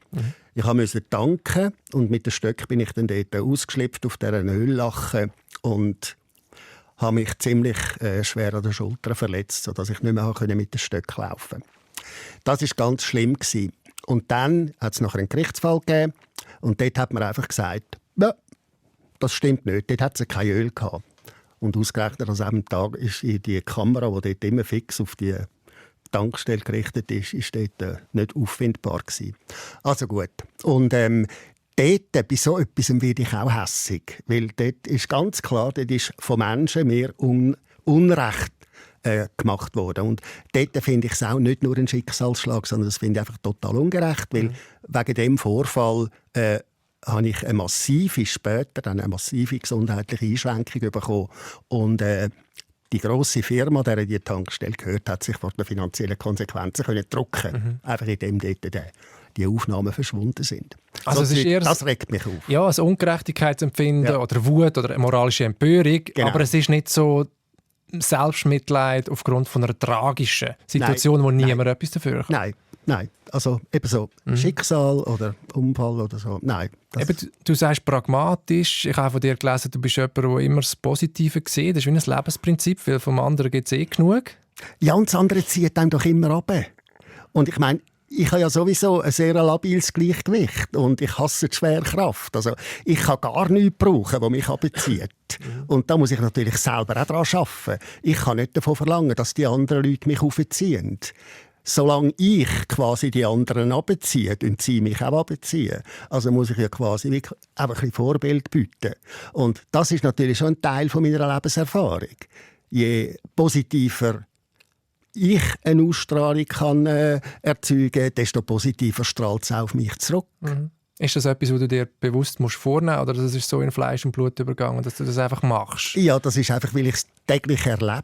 Ich musste tanken und mit dem Stöck bin ich dann dort ausgeschlüpft auf dieser Öllache und habe mich ziemlich schwer an den Schultern verletzt, sodass ich nicht mehr mit dem Stöck laufen konnte. Das war ganz schlimm. Und dann hat es noch einen Gerichtsfall gegeben und dort hat man einfach gesagt, ja, das stimmt nicht, dort hat es kein Öl gehabt. Und ausgerechnet an diesem Tag ist die Kamera, die dort immer fix auf die Tankstelle gerichtet ist dort nicht auffindbar gewesen. Also gut. Und dort, bei so etwas werde ich auch hässig. Weil dort ist ganz klar, dort ist von Menschen mehr Unrecht gemacht worden. Und dort finde ich es auch nicht nur ein Schicksalsschlag, sondern das finde ich einfach total ungerecht, weil wegen dem Vorfall habe ich eine massive gesundheitliche Einschränkung bekommen. Und die grosse Firma, der die Tankstelle gehört, hat sich vor den finanziellen Konsequenzen drücken. Einfach indem dort die Aufnahmen verschwunden sind. Also das regt mich auf. Ja, ein Ungerechtigkeitsempfinden oder Wut oder eine moralische Empörung. Genau. Aber es ist nicht so Selbstmitleid aufgrund von einer tragischen Situation, wo niemand etwas dafür kann. Nein. Also eben so Schicksal oder Unfall oder so. Nein. Du sagst pragmatisch. Ich habe von dir gelesen, du bist jemand, der immer das Positive sieht. Das ist wie ein Lebensprinzip, weil vom anderen gibt es genug. Ja, und das andere zieht einem doch immer ab. Und ich meine, ich habe ja sowieso ein sehr labiles Gleichgewicht und ich hasse die Schwerkraft. Also ich kann gar nichts brauchen, was mich abzieht. Und da muss ich natürlich selber auch daran arbeiten. Ich kann nicht davon verlangen, dass die anderen Leute mich aufziehen. solange ich quasi die anderen abziehe, und sie mich auch abziehen. Also muss ich ja quasi einfach ein bisschen Vorbild bieten. Und das ist natürlich schon ein Teil von meiner Lebenserfahrung. Je positiver ich eine Ausstrahlung kann erzeugen, desto positiver strahlt es auf mich zurück. Mhm. Ist das etwas, was du dir bewusst vornehmen musst, oder das ist so in Fleisch und Blut übergegangen, dass du das einfach machst? Ja, das ist einfach, weil ich es täglich erlebe,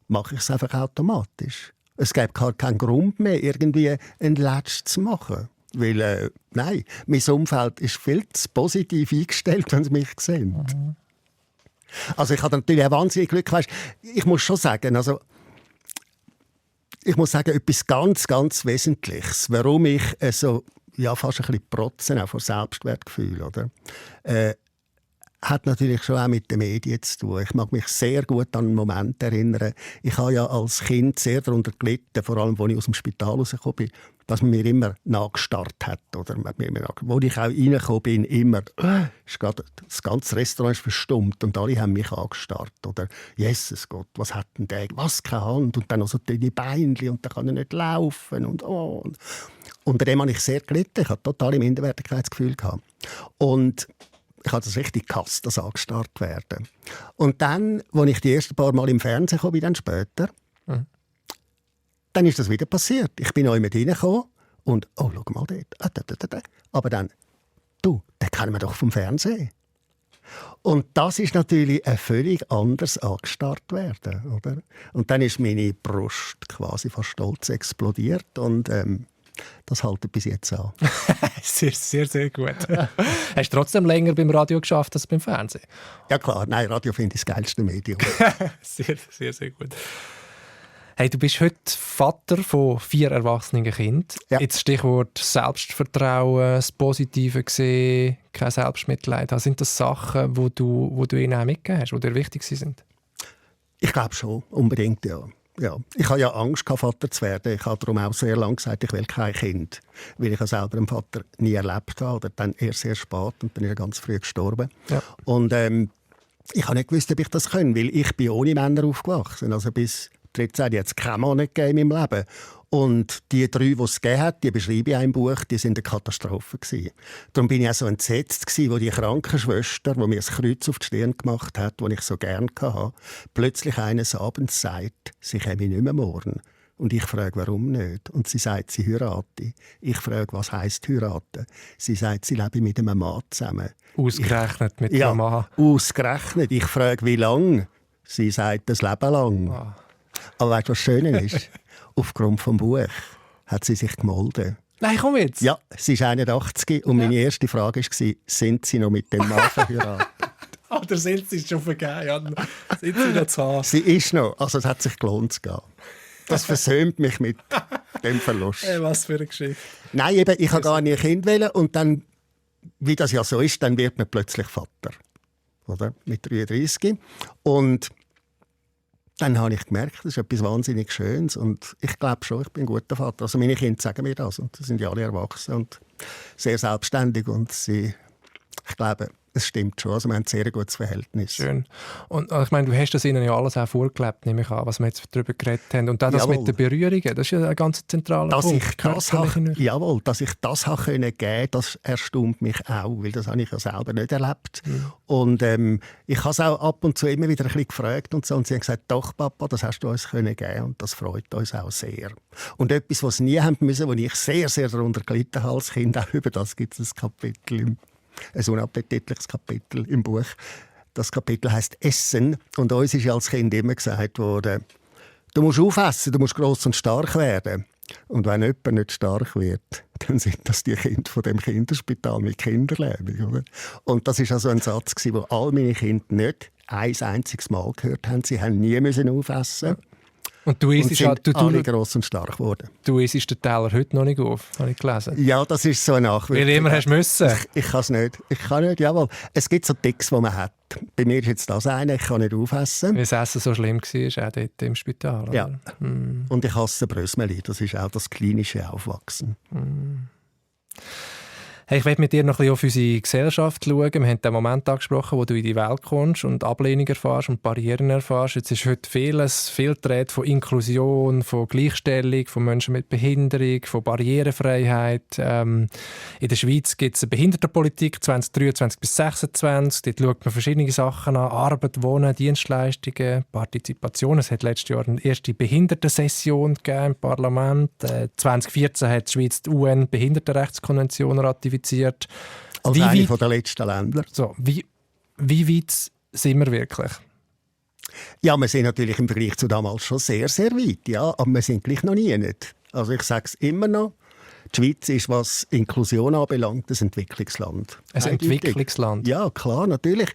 mache ich es einfach automatisch. Es gibt keinen Grund mehr, irgendwie ein Letsch zu machen. Weil, nein, mein Umfeld ist viel zu positiv eingestellt, wenn sie mich sehen. Mhm. Also ich habe natürlich auch wahnsinnig Glück. Weißt, ich muss schon sagen, etwas ganz, ganz Wesentliches, warum ich fast ein bisschen protzen, auch vor Selbstwertgefühl, oder? Hat natürlich schon auch mit den Medien zu tun. Ich mag mich sehr gut an einen Moment erinnern. Ich habe ja als Kind sehr darunter gelitten, vor allem, als ich aus dem Spital rausgekommen bin, dass man mir immer nachgestarrt hat. Oder wo ich auch reingekommen bin, immer, das ganze Restaurant ist verstummt und alle haben mich angestarrt. Oder «Jesus Gott, was hat denn der? Was, keine Hand?» Und dann noch so dünne Beinchen und dann kann er nicht laufen. Und unter dem habe ich sehr gelitten. Ich hatte total Minderwertigkeitsgefühl gehabt. Und ich habe das richtig gehasst, das angestarrt werden. Und dann, als ich die ersten paar Mal im Fernsehen kam, dann später, dann ist das wieder passiert. Ich bin auch immer reingekommen und «Oh, schau mal dort». Aber dann «Du, den kennen wir doch vom Fernsehen». Und das ist natürlich ein völlig anders angestarrt werden, oder? Und dann ist meine Brust quasi fast stolz explodiert und das hält bis jetzt an. Sehr, sehr, sehr gut. Hast du trotzdem länger beim Radio geschafft als beim Fernsehen? Ja klar, nein, Radio finde ich das geilste Medium. Sehr, sehr, sehr gut. Hey, du bist heute Vater von 4 erwachsenen Kindern. Ja. Jetzt Stichwort Selbstvertrauen, das Positive sehen, kein Selbstmitleid. Sind das Sachen, die du ihnen auch mitgegeben hast, die dir wichtig sind? Ich glaube schon, unbedingt, ja. Ja. Ich hatte ja Angst, Vater zu werden. Ich habe darum auch sehr lange gesagt, ich will kein Kind. Weil ich selber einen Vater nie erlebt habe. Oder dann erst sehr spät und dann ist er ganz früh gestorben. Ja. Und ich habe nicht gewusst, ob ich das kann, weil ich bin ohne Männer aufgewachsen. Also bis 13 hat es keinen Mann gegeben in meinem Leben. Und die 3, die es gegeben hat, die beschreibe ich in einem Buch, die waren eine Katastrophe. Darum bin ich auch so entsetzt, wo die Krankenschwester, die mir das Kreuz auf die Stirn gemacht hat, das ich so gerne hatte, plötzlich eines Abends sagt, sie käme nicht mehr morgen. Und ich frage, warum nicht? Und sie sagt, sie heirate. Ich frage, was heisst heiraten? Sie sagt, sie lebe mit einem Mann zusammen. Ausgerechnet mit einem Mann? Ja, ausgerechnet. Ich frage, wie lange? Sie sagt, das Leben lang. Oh. Aber weißt du, was schön ist? Aufgrund des Buches hat sie sich gemolden. Nein, komm jetzt! Ja, sie ist 81 und meine erste Frage war, sind Sie noch mit dem Mann verheiratet? Oder sind Sie schon vergeben? Sind Sie noch zu haben? Sie ist noch. Also es hat sich gelohnt zu gehen. Das versöhnt mich mit dem Verlust. Hey, was für eine Geschichte. Nein, eben, ich habe gar nicht ein Kind wollen. Und dann, wie das ja so ist, dann wird man plötzlich Vater. Oder? Mit 33. Und dann habe ich gemerkt, das ist etwas wahnsinnig Schönes. Und ich glaube schon, ich bin ein guter Vater. Also meine Kinder sagen mir das. Und sie sind ja alle erwachsen und sehr selbstständig. Und ich glaube, es stimmt schon. Also wir haben ein sehr gutes Verhältnis. Schön. Und ich meine, du hast das ihnen ja alles auch vorgelebt, nehme ich an, was wir jetzt darüber geredet haben. Und auch das mit den Berührungen, das ist ja ein ganz zentraler Punkt. Dass ich das geben konnte, das erstaunt mich auch, weil das habe ich ja selber nicht erlebt. Mhm. Und ich habe es auch ab und zu immer wieder ein bisschen gefragt und so. Und sie haben gesagt, doch Papa, das hast du uns geben können und das freut uns auch sehr. Und etwas, was sie nie haben müssen, wo ich sehr, sehr darunter gelitten habe als Kind, auch über das gibt es ein Kapitel ein unappetitliches Kapitel im Buch. Das Kapitel heisst «Essen». Und uns ist ja als Kind immer gesagt worden, du musst aufessen, du musst gross und stark werden. Und wenn jemand nicht stark wird, dann sind das die Kinder von dem Kinderspital mit Kinderlähmung. Oder? Und das war also ein Satz, den all meine Kinder nicht ein einziges Mal gehört haben. Sie haben nie aufessen müssen. Und du sind alle gross und stark geworden. Du isst den Teller heute noch nicht auf, habe ich gelesen. Ja, das ist so eine Nachwirkung. Weil immer hast du müssen. Ich kann es nicht. Ich kann nicht, jawohl. Es gibt so Ticks, die man hat. Bei mir ist jetzt das eine, ich kann nicht aufessen. Weil das Essen so schlimm war, auch dort im Spital. Oder? Ja. Und ich hasse Brösmeli. Das ist auch das klinische Aufwachsen. Hey, ich möchte mit dir noch ein bisschen auf unsere Gesellschaft schauen. Wir haben den Moment angesprochen, wo du in die Welt kommst und Ablehnung erfährst und Barrieren erfährst. Jetzt ist heute viel Rede von Inklusion, von Gleichstellung, von Menschen mit Behinderung, von Barrierefreiheit. In der Schweiz gibt es eine Behindertenpolitik 2023 bis 2026. Dort schaut man verschiedene Sachen an. Arbeit, Wohnen, Dienstleistungen, Partizipation. Es hat letztes Jahr eine erste Behindertensession gegeben im Parlament. 2014 hat die Schweiz die UN-Behindertenrechtskonvention ratifiziert. Als eine der letzten Länder. So, wie weit sind wir wirklich? Ja, wir sind natürlich im Vergleich zu damals schon sehr, sehr weit. Ja, aber wir sind gleich noch nie nicht. Also ich sage es immer noch, die Schweiz ist, was Inklusion anbelangt, ein Entwicklungsland. Ein Entwicklungsland? Ja, klar, natürlich.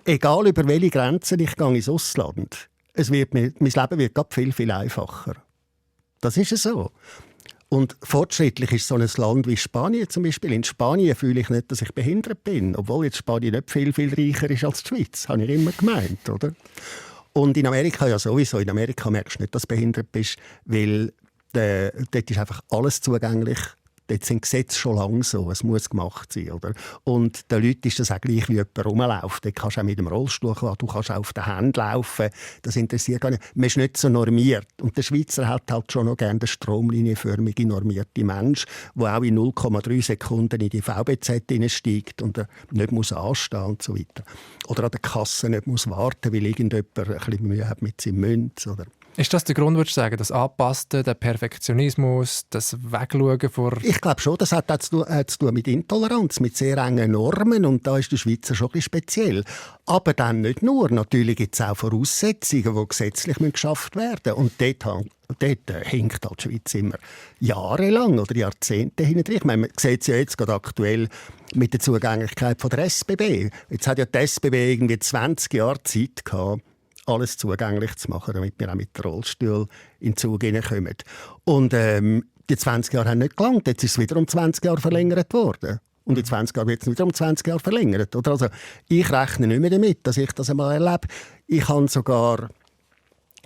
Egal über welche Grenzen ich gehe ins Ausland, mein Leben wird gerade viel, viel einfacher. Das ist es so. Und fortschrittlich ist so ein Land wie Spanien zum Beispiel. In Spanien fühle ich nicht, dass ich behindert bin, obwohl jetzt Spanien nicht viel, viel reicher ist als die Schweiz. Habe ich immer gemeint, oder? Und in Amerika ja sowieso. In Amerika merkst du nicht, dass du behindert bist, weil dort ist einfach alles zugänglich. Dort sind Gesetze schon lange so, es muss gemacht sein. Oder? Und den Leuten ist das auch gleich, wie jemand rumläuft. Dort kannst du auch mit dem Rollstuhl laufen, du kannst auch auf den Händen laufen. Das interessiert gar nicht. Man ist nicht so normiert. Und der Schweizer hat halt schon noch gerne den stromlinienförmige, normierte Mensch, der auch in 0,3 Sekunden in die VBZ hineinsteigt und nicht muss anstehen und so weiter. Oder an der Kasse nicht muss warten, weil irgendjemand ein bisschen Mühe hat mit seinem Münz. Oder? Ist das der Grund, würdest du sagen, das Anpassen, der Perfektionismus, das Wegschauen vor... Ich glaube schon, das hat zu tun mit Intoleranz, mit sehr engen Normen und da ist der Schweizer schon ein bisschen speziell. Aber dann nicht nur. Natürlich gibt es auch Voraussetzungen, die gesetzlich geschafft werden müssen. Und dort hinkt halt die Schweiz immer jahrelang oder Jahrzehnte hinterher. Ich meine, man sieht es ja jetzt gerade aktuell mit der Zugänglichkeit von der SBB. Jetzt hat ja die SBB irgendwie 20 Jahre Zeit gehabt, alles zugänglich zu machen, damit wir auch mit dem Rollstuhl in den Zug hineinkommen. Und die 20 Jahre haben nicht gelangt. Jetzt ist es wieder um 20 Jahre verlängert worden. Und in 20 Jahren wird es wieder um 20 Jahre verlängert. Oder? Also, ich rechne nicht mehr damit, dass ich das einmal erlebe. Ich kann sogar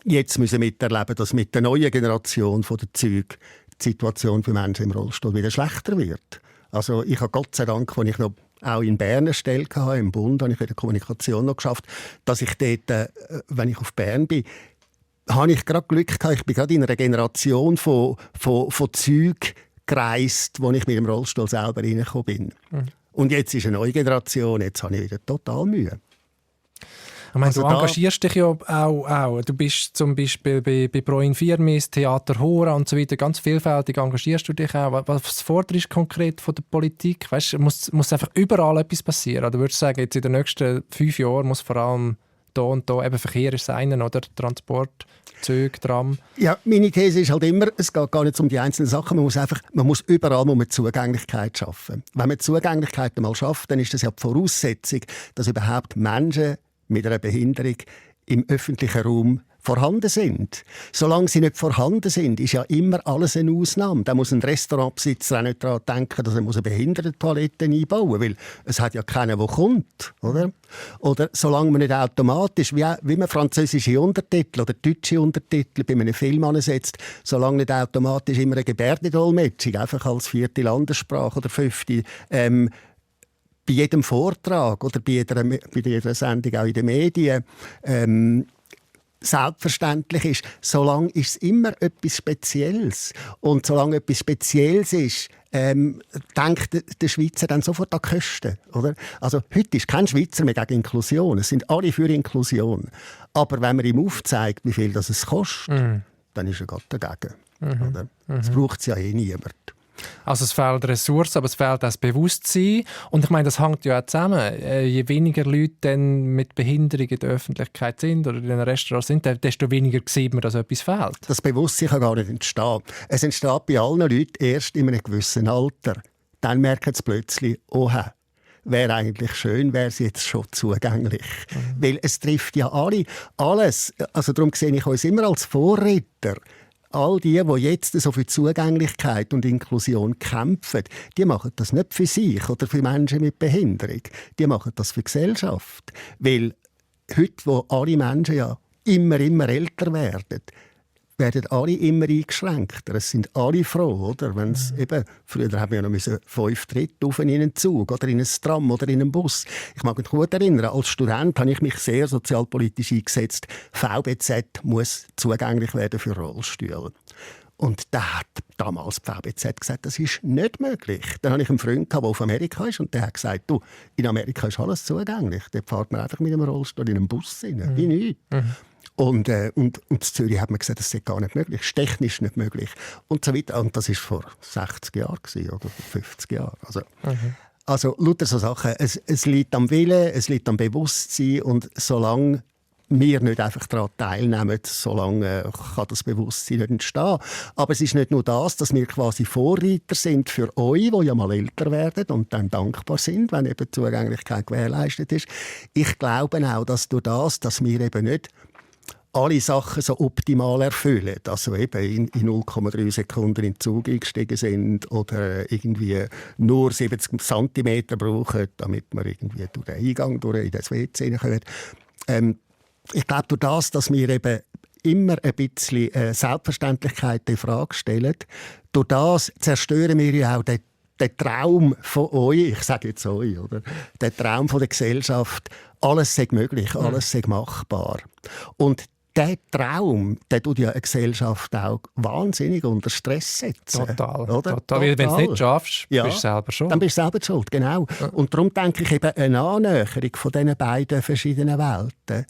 jetzt miterleben, dass mit der neuen Generation der Züge die Situation für Menschen im Rollstuhl wieder schlechter wird. Also ich habe Gott sei Dank, als ich noch auch in Bern eine Stelle hatte, im Bund, habe ich in der Kommunikation noch geschafft, dass ich dort, wenn ich auf Bern bin, habe ich gerade Glück gehabt. Ich bin gerade in einer Generation von Zügen gereist, wo ich mit dem Rollstuhl selber reingekommen bin. Mhm. Und jetzt ist eine neue Generation, jetzt habe ich wieder total Mühe. Ich meine, du engagierst dich ja auch. Du bist zum Beispiel bei Pro Infirmis, Theater Hora und so weiter, ganz vielfältig engagierst du dich auch. Was forderst du konkret von der Politik? Weißt, muss einfach überall etwas passieren? Oder würdest du sagen, jetzt in den nächsten 5 Jahren muss vor allem da und da, eben Verkehr ist eine, oder? Transport, Züge, Tram? Ja, meine These ist halt immer, es geht gar nicht um die einzelnen Sachen, man muss überall Zugänglichkeit schaffen. Wenn man Zugänglichkeit einmal schafft, dann ist das ja die Voraussetzung, dass überhaupt Menschen mit einer Behinderung im öffentlichen Raum vorhanden sind. Solange sie nicht vorhanden sind, ist ja immer alles eine Ausnahme. Da muss ein Restaurantbesitzer auch nicht daran denken, dass er eine Behindertentoilette einbauen muss, weil es hat ja keiner, der kommt. Oder solange man nicht automatisch, wie man französische Untertitel oder deutsche Untertitel bei einem Film ansetzt, solange nicht automatisch immer eine Gebärdendolmetschung, einfach als 4. Landessprache oder 5. Bei jedem Vortrag oder bei jeder Sendung auch in den Medien selbstverständlich ist, solange ist es immer etwas Spezielles. Und solange etwas Spezielles ist, denkt der Schweizer dann sofort an Kosten. Oder? Also, heute ist kein Schweizer mehr gegen Inklusion. Es sind alle für Inklusion. Aber wenn man ihm aufzeigt, wie viel das es kostet, dann ist er gerade dagegen. Oder? Das braucht es ja niemand. Also es fehlt Ressourcen, aber es fehlt auch das Bewusstsein. Und ich meine, das hängt ja auch zusammen. Je weniger Leute dann mit Behinderung in der Öffentlichkeit sind oder in den Restaurants sind, desto weniger sieht man, dass etwas fehlt. Das Bewusstsein kann gar nicht entstehen. Es entsteht bei allen Leuten erst in einem gewissen Alter. Dann merken sie plötzlich, oha, wäre eigentlich schön, wäre sie jetzt schon zugänglich. Weil es trifft ja alles. Also darum sehe ich uns immer als Vorreiter. All die jetzt so für Zugänglichkeit und Inklusion kämpfen, die machen das nicht für sich oder für Menschen mit Behinderung. Die machen das für die Gesellschaft. Weil heute, wo alle Menschen ja immer älter werden, werden alle immer eingeschränkter. Es sind alle froh, oder? Wenn's eben, früher haben wir ja noch 5 Tritte auf in einen Zug oder in ein Tram oder in einen Bus. Ich mag mich gut erinnern, als Student habe ich mich sehr sozialpolitisch eingesetzt. VBZ muss zugänglich werden für Rollstühle. Und da hat damals die VBZ gesagt, das ist nicht möglich. Dann hatte ich einen Freund, der auf Amerika ist, und der hat gesagt, du, in Amerika ist alles zugänglich. Dort fährt man einfach mit einem Rollstuhl in einen Bus rein, wie nichts. Und in Zürich hat man gesagt, das ist gar nicht möglich, das ist technisch nicht möglich. Und so weiter. Und das war vor 60 Jahren oder 50 Jahren. Also lauter so Sachen. Es liegt am Willen, es liegt am Bewusstsein, und solange wir nicht einfach daran teilnehmen, solange kann das Bewusstsein nicht entstehen. Aber es ist nicht nur das, dass wir quasi Vorreiter sind für euch, die ja mal älter werden und dann dankbar sind, wenn eben die Zugänglichkeit gewährleistet ist. Ich glaube auch, dass durch das, dass wir eben nicht alle Sachen so optimal erfüllen, also eben in 0,3 Sekunden in den Zug eingestiegen sind oder irgendwie nur 70 cm brauchen, damit wir irgendwie durch den Eingang, in das WC kommen. Ich glaube, durch das, dass wir eben immer ein bisschen Selbstverständlichkeit in Frage stellen, durch das zerstören wir ja auch den Traum von euch, ich sage jetzt euch, oder? Den Traum von der Gesellschaft, alles sei möglich, alles sei machbar. Und dieser Traum, der tut ja eine Gesellschaft auch wahnsinnig unter Stress setzen. Total. Oder? Total. Wenn du es nicht schaffst, bist du selber schuld. Dann bist du selber schuld, genau. Ja. Und darum denke ich, eben eine Annäherung von diesen beiden verschiedenen Welten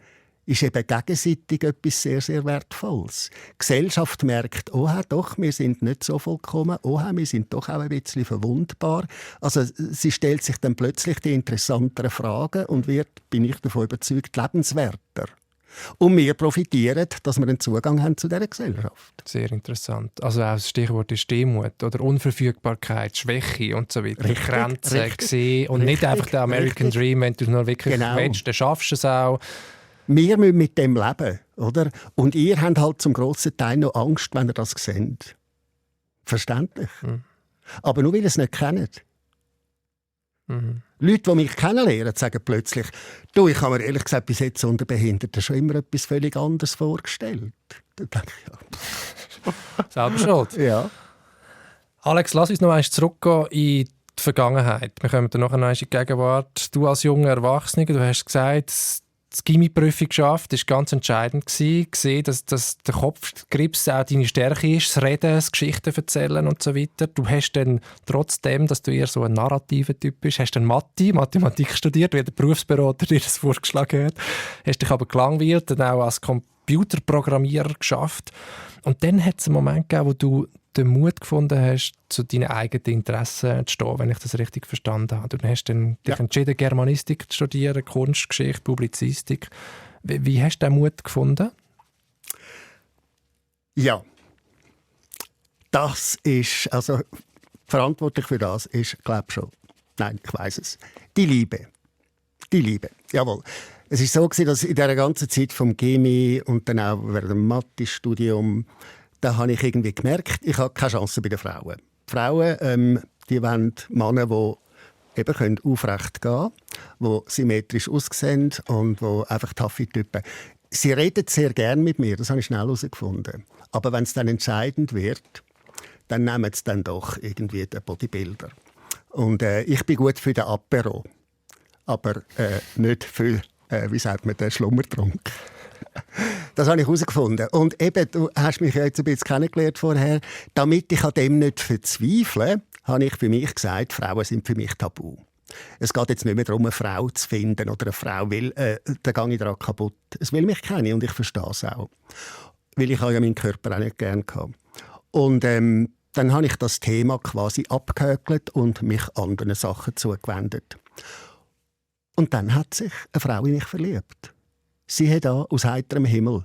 ist eben gegenseitig etwas sehr, sehr Wertvolles. Die Gesellschaft merkt, doch, wir sind nicht so vollkommen, wir sind doch auch ein bisschen verwundbar. Also sie stellt sich dann plötzlich die interessanteren Fragen und wird, bin ich davon überzeugt, lebenswerter. Und wir profitieren, dass wir einen Zugang haben zu dieser Gesellschaft. Sehr interessant. Also auch das Stichwort ist Demut oder Unverfügbarkeit, Schwäche und so weiter. Richtig, Grenzen sehen und nicht einfach der American Dream, wenn du es nur wirklich willst, dann schaffst du es auch. Wir müssen mit dem leben, oder? Und ihr habt halt zum grossen Teil noch Angst, wenn ihr das seht. Verständlich. Aber nur, weil ihr es nicht kennt. Leute, die mich kennenlernen, sagen plötzlich, du, ich habe mir ehrlich gesagt bis jetzt unter Behinderten schon immer etwas völlig anderes vorgestellt. Da denke ich, Selber schuld. Ja. Alex, lass uns noch einmal zurückgehen in die Vergangenheit. Wir kommen dann nachher noch in die Gegenwart. Du als junger Erwachsener, du hast gesagt, die Gimmi-Prüfung geschafft, war ganz entscheidend gesehen, dass der Kopfgrips auch deine Stärke ist, das Reden, das Geschichten erzählen und so weiter. Du hast dann trotzdem, dass du eher so ein narrativer Typ bist, hast dann Mathematik studiert, wie der Berufsberater dir das vorgeschlagen hat. Hast dich aber gelangweilt, dann auch als Computerprogrammierer geschafft. Und dann hat es einen Moment gegeben, wo du den Mut gefunden hast, zu deinen eigenen Interessen zu stehen, wenn ich das richtig verstanden habe. Du hast dann dich entschieden, Germanistik zu studieren, Kunstgeschichte, Publizistik. Wie hast du den Mut gefunden? Ja, das ist, also verantwortlich für das ist, glaube ich schon, nein, ich weiss es, die Liebe. Die Liebe, jawohl. Es war so, dass in dieser ganzen Zeit vom Chemie und dann auch während dem Mathe-Studium, da habe ich irgendwie gemerkt, ich habe keine Chance bei den Frauen. Die Frauen, die wollen Männer, die eben aufrecht gehen können, die symmetrisch aussehen und die einfach taffe Typen. Sie reden sehr gerne mit mir, das habe ich schnell herausgefunden. Aber wenn es dann entscheidend wird, dann nehmen sie dann doch irgendwie den Bodybuilder. Und ich bin gut für den Apero, aber nicht für, wie sagt man, den Schlummertrunk. Das habe ich herausgefunden. Und eben, du hast mich jetzt ein bisschen kennengelernt vorher. Damit ich an dem nicht verzweifle, habe ich für mich gesagt, Frauen sind für mich tabu. Es geht jetzt nicht mehr darum, eine Frau zu finden oder eine Frau will, dann gehe ich daran kaputt. Es will mich kennen und ich verstehe es auch. Weil ich ja meinen Körper auch nicht gerne hatte. Und dann habe ich das Thema quasi abgehökelt und mich anderen Sachen zugewendet. Und dann hat sich eine Frau in mich verliebt. Sie hat da aus heiterem Himmel.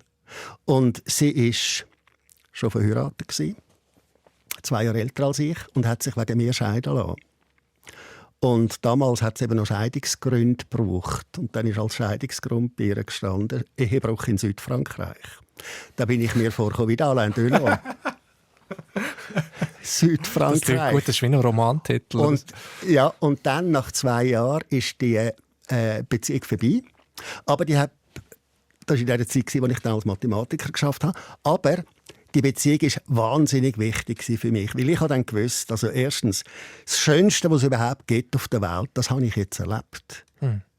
Und sie war schon verheiratet, 2 Jahre älter als ich, und hat sich wegen mir scheiden lassen. Und damals hat es eben noch Scheidungsgründe gebraucht. Und dann ist als Scheidungsgrund bei ihr gestanden, Ehebruch in Südfrankreich. Da bin ich mir vorgekommen wie Alain Delon. Südfrankreich. Das klingt gut, das ist wie ein Romantitel. Und dann, nach 2 Jahren, ist die Beziehung vorbei. Aber das war in der Zeit, als ich dann als Mathematiker geschafft habe. Aber die Beziehung war wahnsinnig wichtig für mich, weil ich habe dann gewusst, also erstens, das Schönste, was es überhaupt gibt auf der Welt, das habe ich jetzt erlebt.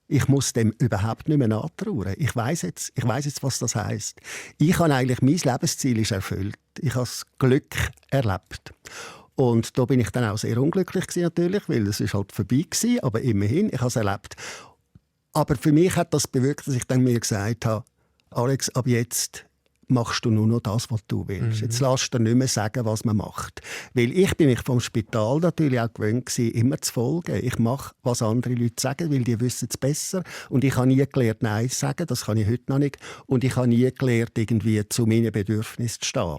Ich muss dem überhaupt nicht mehr nachtrauern. Ich weiss jetzt, was das heisst. Ich habe eigentlich, mein Lebensziel ist erfüllt. Ich habe das Glück erlebt. Und da bin ich dann auch sehr unglücklich gewesen, natürlich, weil es ist halt vorbei gewesen, aber immerhin, ich habe es erlebt. Aber für mich hat das bewirkt, dass ich dann mir gesagt habe, Alex, ab jetzt machst du nur noch das, was du willst. Jetzt lass dir nicht mehr sagen, was man macht. Weil ich bin mich vom Spital natürlich auch gewöhnt gewesen, immer zu folgen. Ich mache, was andere Leute sagen, weil die wissen es besser. Und ich habe nie gelernt, Nein zu sagen. Das kann ich heute noch nicht. Und ich habe nie gelernt, irgendwie zu meinen Bedürfnissen zu stehen.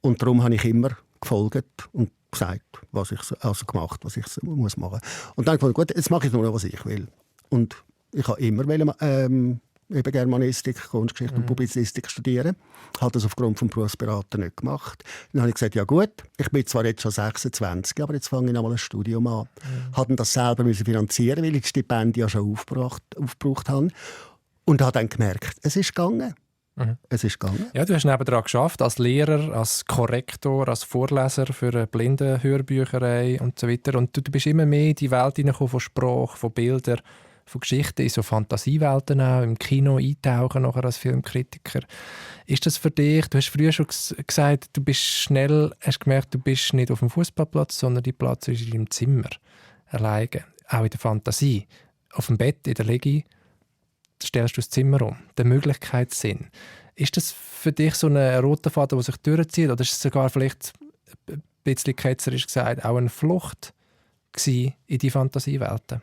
Und darum habe ich immer gefolgt und gesagt, was ich gemacht, was ich muss machen. Und dann habe ich gedacht, gut, jetzt mache ich nur noch, was ich will. Und ich habe immer eben Germanistik, Kunstgeschichte und Publizistik studieren. Ich habe das aufgrund des Berufsberater nicht gemacht. Dann habe ich gesagt, ja gut, ich bin zwar jetzt schon 26, aber jetzt fange ich noch mal ein Studium an. Habe das selber finanzieren, weil ich die Stipendien ja schon aufgebraucht habe. Und habe dann gemerkt, es ist gegangen. Es ist gegangen. Ja, du hast nebenan geschafft als Lehrer, als Korrektor, als Vorleser für eine Blindenhörbücherei und so weiter. Und du bist immer mehr in die Welt hineingekommen von Sprache, von Bildern, von Geschichten, in so Fantasiewelten auch, im Kino eintauchen nachher als Filmkritiker. Ist das für dich, du hast früher schon gesagt, du bist schnell, hast gemerkt, du bist nicht auf dem Fußballplatz, sondern dein Platz ist in deinem Zimmer, alleine, auch in der Fantasie. Auf dem Bett, in der Liege, stellst du das Zimmer um, der Möglichkeitssinn. Ist das für dich so ein roter Faden, der sich durchzieht, oder ist es sogar vielleicht, ein bisschen ketzerisch gesagt, auch eine Flucht in die Fantasiewelten?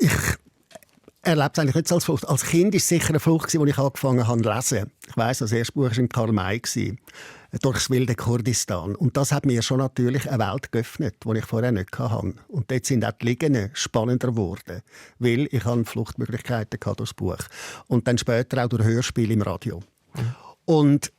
Ich erlebe es eigentlich nicht als Flucht. Als Kind war es sicher eine Flucht, als ich angefangen habe zu lesen. Ich weiss, das erste Buch war in Karl May, «Durchs wilde Kurdistan». Und das hat mir schon natürlich eine Welt geöffnet, die ich vorher nicht hatte. Und dort sind auch die Liegen spannender geworden, weil ich Fluchtmöglichkeiten hatte durch das Buch. Und dann später auch durch Hörspiele im Radio. Und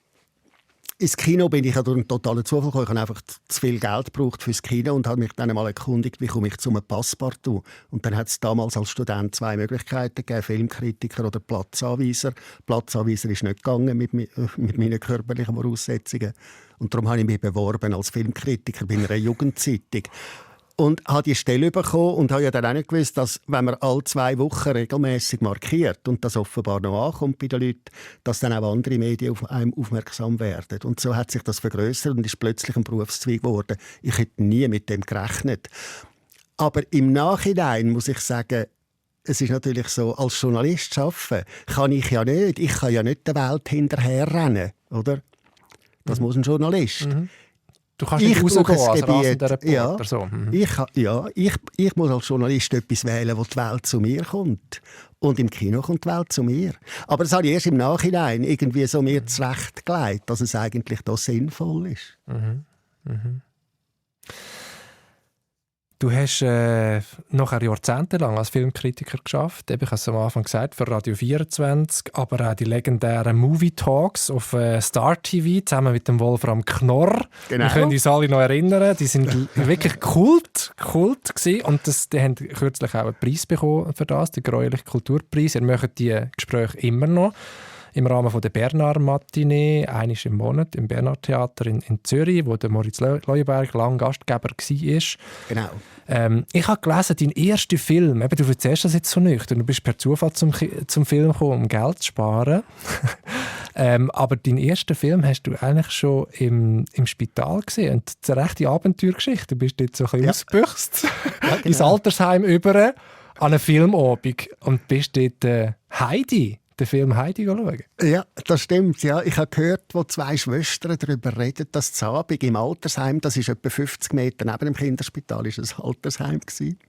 ins Kino bin ich ja durch einen totalen Zufall gekommen. Ich habe einfach zu viel Geld gebraucht fürs Kino und habe mich dann einmal erkundigt, wie komme ich zu einem Passepartout. Und dann hat es damals als Student 2 Möglichkeiten gegeben, Filmkritiker oder Platzanweiser. Platzanweiser ist nicht gegangen mit meinen körperlichen Voraussetzungen. Und darum habe ich mich beworben als Filmkritiker bei einer Jugendzeitung. Und habe die Stelle bekommen und habe ja dann auch nicht gewusst, dass, wenn man alle 2 Wochen regelmäßig markiert und das offenbar noch ankommt bei den Leuten, dass dann auch andere Medien auf einem aufmerksam werden. Und so hat sich das vergrößert und ist plötzlich ein Berufszweig geworden. Ich hätte nie mit dem gerechnet. Aber im Nachhinein muss ich sagen, es ist natürlich so, als Journalist arbeiten kann ich ja nicht. Ich kann ja nicht der Welt hinterherrennen, oder? Das muss ein Journalist. Du kannst nicht rausgehen als rasender Reporter. Ja, so. Ich muss als Journalist etwas wählen, wo die Welt zu mir kommt. Und im Kino kommt die Welt zu mir. Aber das habe ich erst im Nachhinein irgendwie so mir zurechtgelegt, dass es eigentlich da sinnvoll ist. Du hast nachher jahrzehntelang als Filmkritiker geschafft. Ich habe es am Anfang gesagt, für Radio 24, aber auch die legendären Movie Talks auf Star TV zusammen mit dem Wolfram Knorr. Genau. Wir können uns alle noch erinnern, die sind wirklich Kult gewesen. Und die haben kürzlich auch einen Preis bekommen für das, den Gräulichen Kulturpreis. Ihr macht die Gespräche immer noch im Rahmen der Bernard Matinee, einmal im Monat im Bernard Theater in Zürich, wo der Moritz Leuenberg lang Gastgeber war. Genau. Ich habe gelesen, dein erster Film, du erzählst das jetzt so nicht, du bist per Zufall zum Film gekommen, um Geld zu sparen. Aber deinen ersten Film hast du eigentlich schon im Spital gesehen. Und das ist eine rechte Abenteuergeschichte. Du bist dort so ein bisschen ausgebüchst, genau. Ins Altersheim über, an einem Filmabend und bist dort Heidi. Den Film Heidi schauen? Ja, das stimmt. Ja. Ich habe gehört, wo 2 Schwestern darüber reden, dass das Abend im Altersheim, das ist etwa 50 Meter neben dem Kinderspital, ist ein Altersheim gewesen.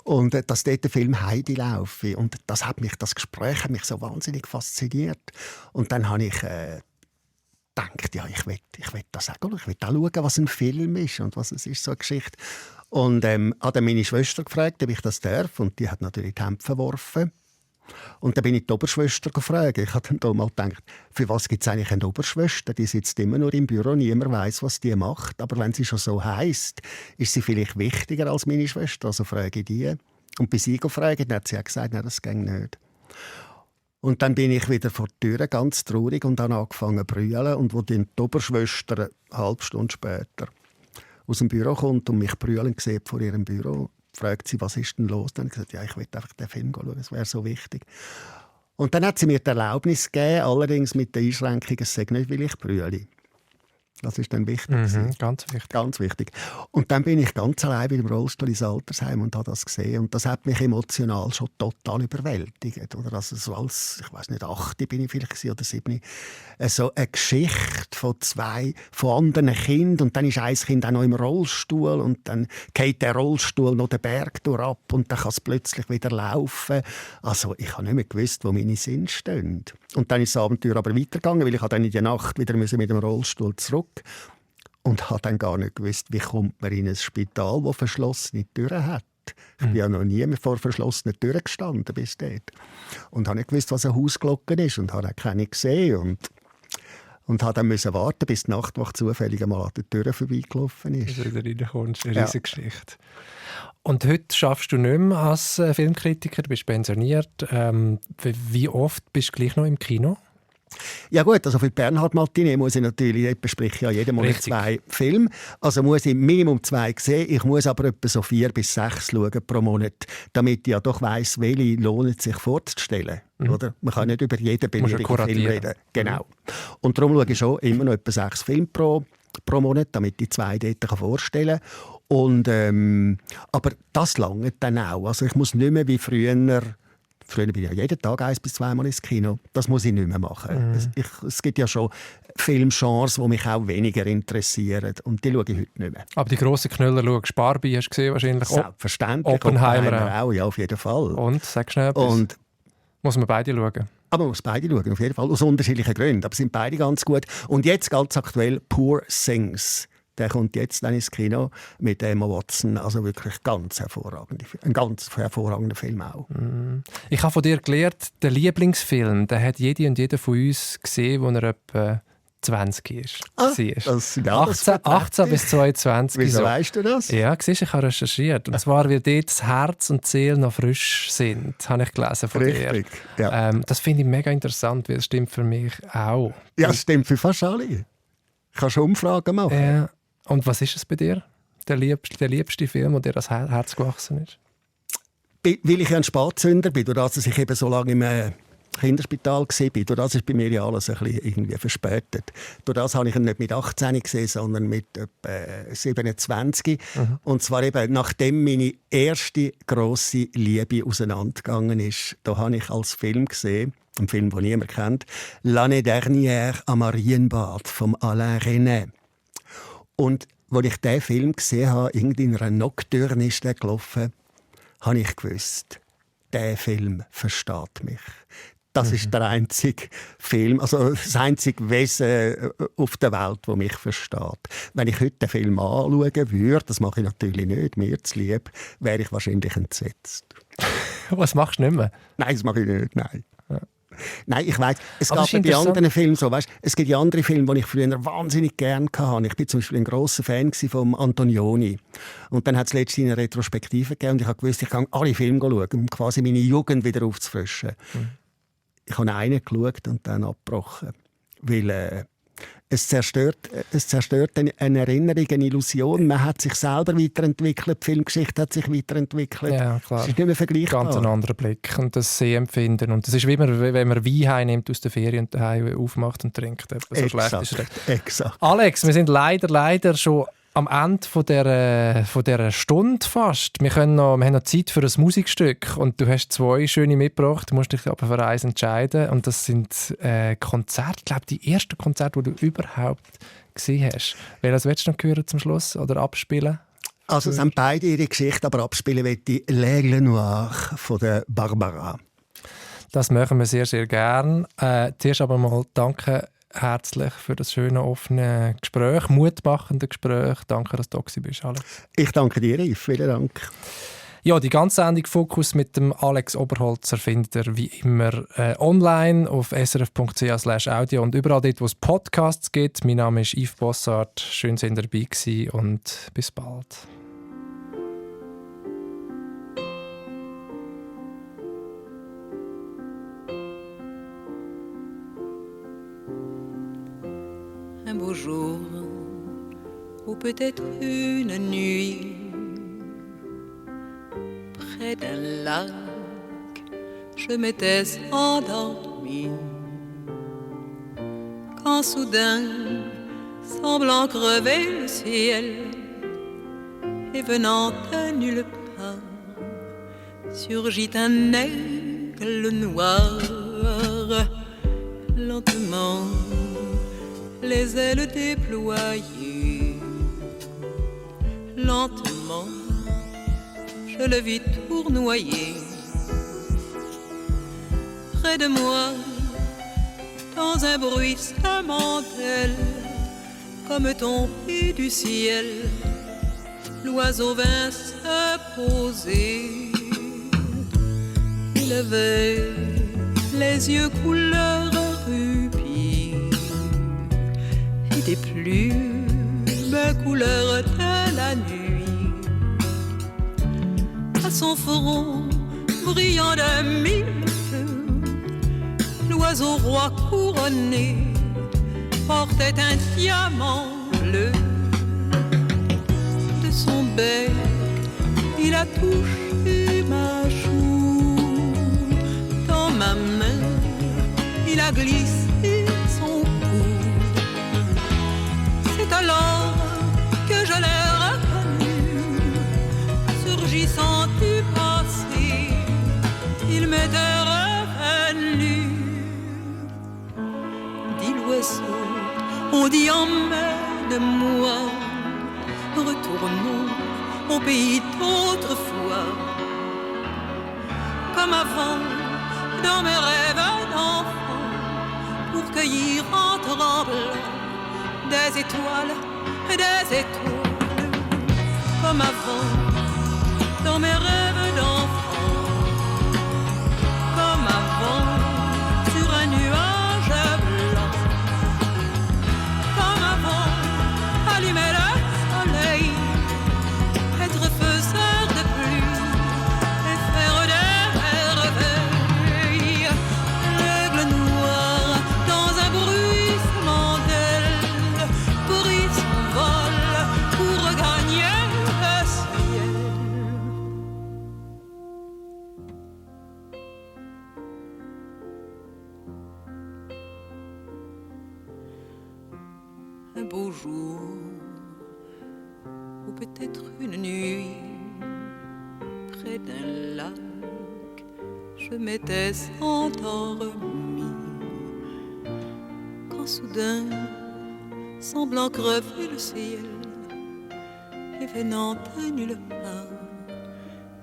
Und dass dort der Film Heidi laufe. Und das Gespräch hat mich so wahnsinnig fasziniert. Und dann habe ich gedacht, ja, ich will das auch schauen. Ich will auch schauen, was ein Film ist und was es ist, so eine Geschichte. Und habe dann meine Schwester gefragt, ob ich das darf. Und die hat natürlich die Hände verworfen. Und dann bin ich die Oberschwester gefragt. Ich habe dann mal gedacht, für was gibt es eigentlich eine Oberschwester? Die sitzt immer nur im Büro, niemand weiß, was die macht. Aber wenn sie schon so heisst, ist sie vielleicht wichtiger als meine Schwester. Also frage ich die. Und bei sie gefragt, dann hat sie auch gesagt, nein, das geht nicht. Und dann bin ich wieder vor der Tür, ganz traurig, und habe angefangen zu brüllen. Und wo die Oberschwester eine halbe Stunde später aus dem Büro kommt und mich brüllen sieht vor ihrem Büro, fragt sie, was ist denn los? Dann habe ich gesagt, ja, ich will einfach den Film schauen, das wäre so wichtig. Und dann hat sie mir die Erlaubnis gegeben, allerdings mit der Einschränkung, es sei nicht, weil ich brülle. Das ist dann wichtig. Ganz wichtig. Ganz wichtig. Und dann bin ich ganz allein mit dem Rollstuhl ins Altersheim und habe das gesehen. Und das hat mich emotional schon total überwältigt. Oder also so als, ich weiß nicht, 8 bin ich vielleicht oder 7. So eine Geschichte von anderen Kindern. Und dann ist ein Kind auch noch im Rollstuhl. Und dann geht der Rollstuhl noch den Berg ab. Und dann kann es plötzlich wieder laufen. Also ich habe nicht mehr gewusst, wo meine Sinne stehen. Und dann ist das Abenteuer aber weitergegangen, weil ich dann in der Nacht wieder mit dem Rollstuhl zurück und habe dann gar nicht gewusst, wie kommt man in ein Spital, das verschlossene Türen hat. Ich bin ja noch nie mehr vor verschlossenen Türen gestanden bis dort. Und habe nicht gewusst, was eine Hausglocke ist und habe auch keine gesehen. Und habe dann müssen warten, bis die Nachtwacht zufällig einmal an der Tür vorbeigelaufen ist. Also wieder reinkommst, eine riesige Geschichte. Und heute schaffst du nicht mehr als Filmkritiker, du bist pensioniert. Wie oft bist du gleich noch im Kino? Ja gut, also für die Bernhard-Matinee muss ich natürlich, ich bespreche ja jeden Monat 2 Filme, also muss ich Minimum 2 sehen, ich muss aber etwa so 4 bis 6 schauen pro Monat, damit ich ja doch weiss, welche lohnt sich vorzustellen. Oder? Man kann nicht über jeden beliebigen Film reden. Genau. Und darum schaue ich schon immer noch etwa 6 Filme pro Monat, damit ich 2 dort vorstellen kann. Und, aber das lange dann auch. Also ich muss nicht mehr wie früher bin ich ja jeden Tag 1 bis 2 Mal ins Kino. Das muss ich nicht mehr machen. Es gibt ja schon Filmgenres, die mich auch weniger interessieren. Und die schaue ich heute nicht mehr. Aber die grossen Knüller schaust du. Barbie hast du gesehen wahrscheinlich. Selbstverständlich. Oppenheimer auch, ja, auf jeden Fall. Und, sag schnell etwas. Muss man beide schauen? Aber man muss beide schauen, auf jeden Fall. Aus unterschiedlichen Gründen. Aber sind beide ganz gut. Und jetzt ganz aktuell Poor Things. Der kommt jetzt dann ins Kino mit Emma Watson. Also wirklich ein ganz hervorragender Film auch. Ich habe von dir gelernt, der Lieblingsfilm, den hat jede und jeder von uns gesehen, als er etwa 20 ist. Das sind alles 18 bis 22. Wieso so. weißt du das? Ja, siehst, ich habe recherchiert. Und zwar, weil dort das Herz und die Seele noch frisch sind, habe ich gelesen von dir. Ja. Das finde ich mega interessant, weil es stimmt für mich auch. Ja, es stimmt für fast alle. Ich kann schon Umfragen machen. Und was ist es bei dir? Der liebste Film, der dir ans Herz gewachsen ist? Weil ich ein Spätzünder bin, durch das ich eben so lange im Kinderspital war, durch das ist bei mir ja alles ein bisschen irgendwie verspätet. Durch das habe ich ihn nicht mit 18 gesehen, sondern mit etwa 27. Und zwar eben, nachdem meine erste grosse Liebe auseinandergegangen ist, da habe ich als Film gesehen, einen Film, den niemand kennt, «L'année dernière am Marienbad» von Alain Resnais. Und als ich diesen Film gesehen habe, irgendwie in einer Nocturne ist der gelaufen, habe ich gewusst, dieser Film versteht mich. Das ist der einzige Film, also das einzige Wesen auf der Welt, das mich versteht. Wenn ich heute den Film anschauen würde, das mache ich natürlich nicht, mir zu lieb, wäre ich wahrscheinlich entsetzt. Was machst du nicht mehr? Nein, das mache ich nicht, nein. Ja. Nein, ich weiss, es gab bei anderen Filmen so, weißt, es gibt ja andere Filme, die ich früher wahnsinnig gerne hatte. Ich bin zum Beispiel ein grosser Fan von Antonioni. Und dann hat es letztens eine Retrospektive gegeben und ich habe gewusst, ich kann alle Filme schauen, um quasi meine Jugend wieder aufzufrischen. Ich habe einen geschaut und dann abgebrochen. Weil es zerstört eine Erinnerung, eine Illusion. Man hat sich selber weiterentwickelt, die Filmgeschichte hat sich weiterentwickelt. Ja, klar. Es ist nicht mehr vergleichbar. Ganz ein anderer Blick und das Sehempfinden. Und das ist wie wenn man Wein heimnimmt aus der Ferien und daheim aufmacht und trinkt. So schlecht ist es. Exakt. Alex, wir sind leider schon am Ende von dieser Stunde fast. Wir haben noch Zeit für ein Musikstück und du hast 2 schöne mitgebracht. Du musst dich aber für eins entscheiden. Und das sind Konzerte, ich glaube, die ersten Konzerte, die du überhaupt gesehen hast. Welches willst du noch hören zum Schluss oder abspielen? Also es haben beide ihre Geschichte, aber abspielen möchte ich «L'Aigle Noir» von der Barbara. Das machen wir sehr, sehr gern. Zuerst aber mal danke herzlich für das schöne, offene Gespräch, mutmachende Gespräch. Danke, dass du da bist, Alex. Ich danke dir, Yves. Vielen Dank. Ja, die ganze Sendung Fokus mit dem Alex Oberholzer findet ihr wie immer online auf srf.ch/audio und überall dort, wo es Podcasts gibt. Mein Name ist Yves Bossart. Schön, dass ihr dabei gewesen und bis bald. Un beau jour, ou peut-être une nuit, près d'un lac, je m'étais endormie. Quand soudain, semblant crever le ciel, et venant de nulle part, surgit un aigle noir. Lentement, les ailes déployées, lentement, je le vis tournoyer. Près de moi, dans un bruissement d'ailes, comme tombé du ciel, l'oiseau vint se poser. Il avait les yeux couleur rubis et des plumes couleur de la nuit. À son front brillant de mille feux, l'oiseau roi couronné portait un diamant bleu. De son bec, il a touché ma joue. Dans ma main, il a glissé son cou. C'est alors que je l'ai reconnu, surgissant du passé, il m'était revenu. Dit l'oiseau, on dit emmène-moi, retournons au pays d'autrefois. Comme avant, dans mes rêves d'enfant, pour cueillir en tremblant des étoiles, comme avant, dans mes rêves d'enfant, comme avant, sur un nuage blanc, comme avant, allumer le soleil, être faiseur de pluie et faire des merveilles. L'aigle noir, dans un bruissement d'ailes, prit son vol pour regagner le ciel. Un beau jour, ou peut-être une nuit, près d'un lac, je m'étais endormie. Quand soudain, semblant crever le ciel, et venant de nulle part,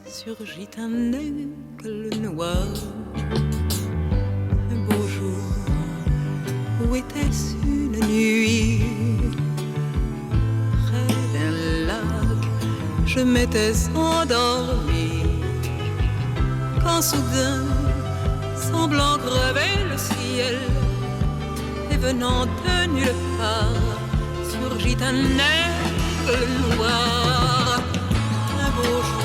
surgit un aigle noir. Un beau jour, où était-ce une nuit, près d'un lac, je m'étais endormie. Quand soudain, semblant crever le ciel, et venant de nulle part, surgit un aigle noir. Un beau jour,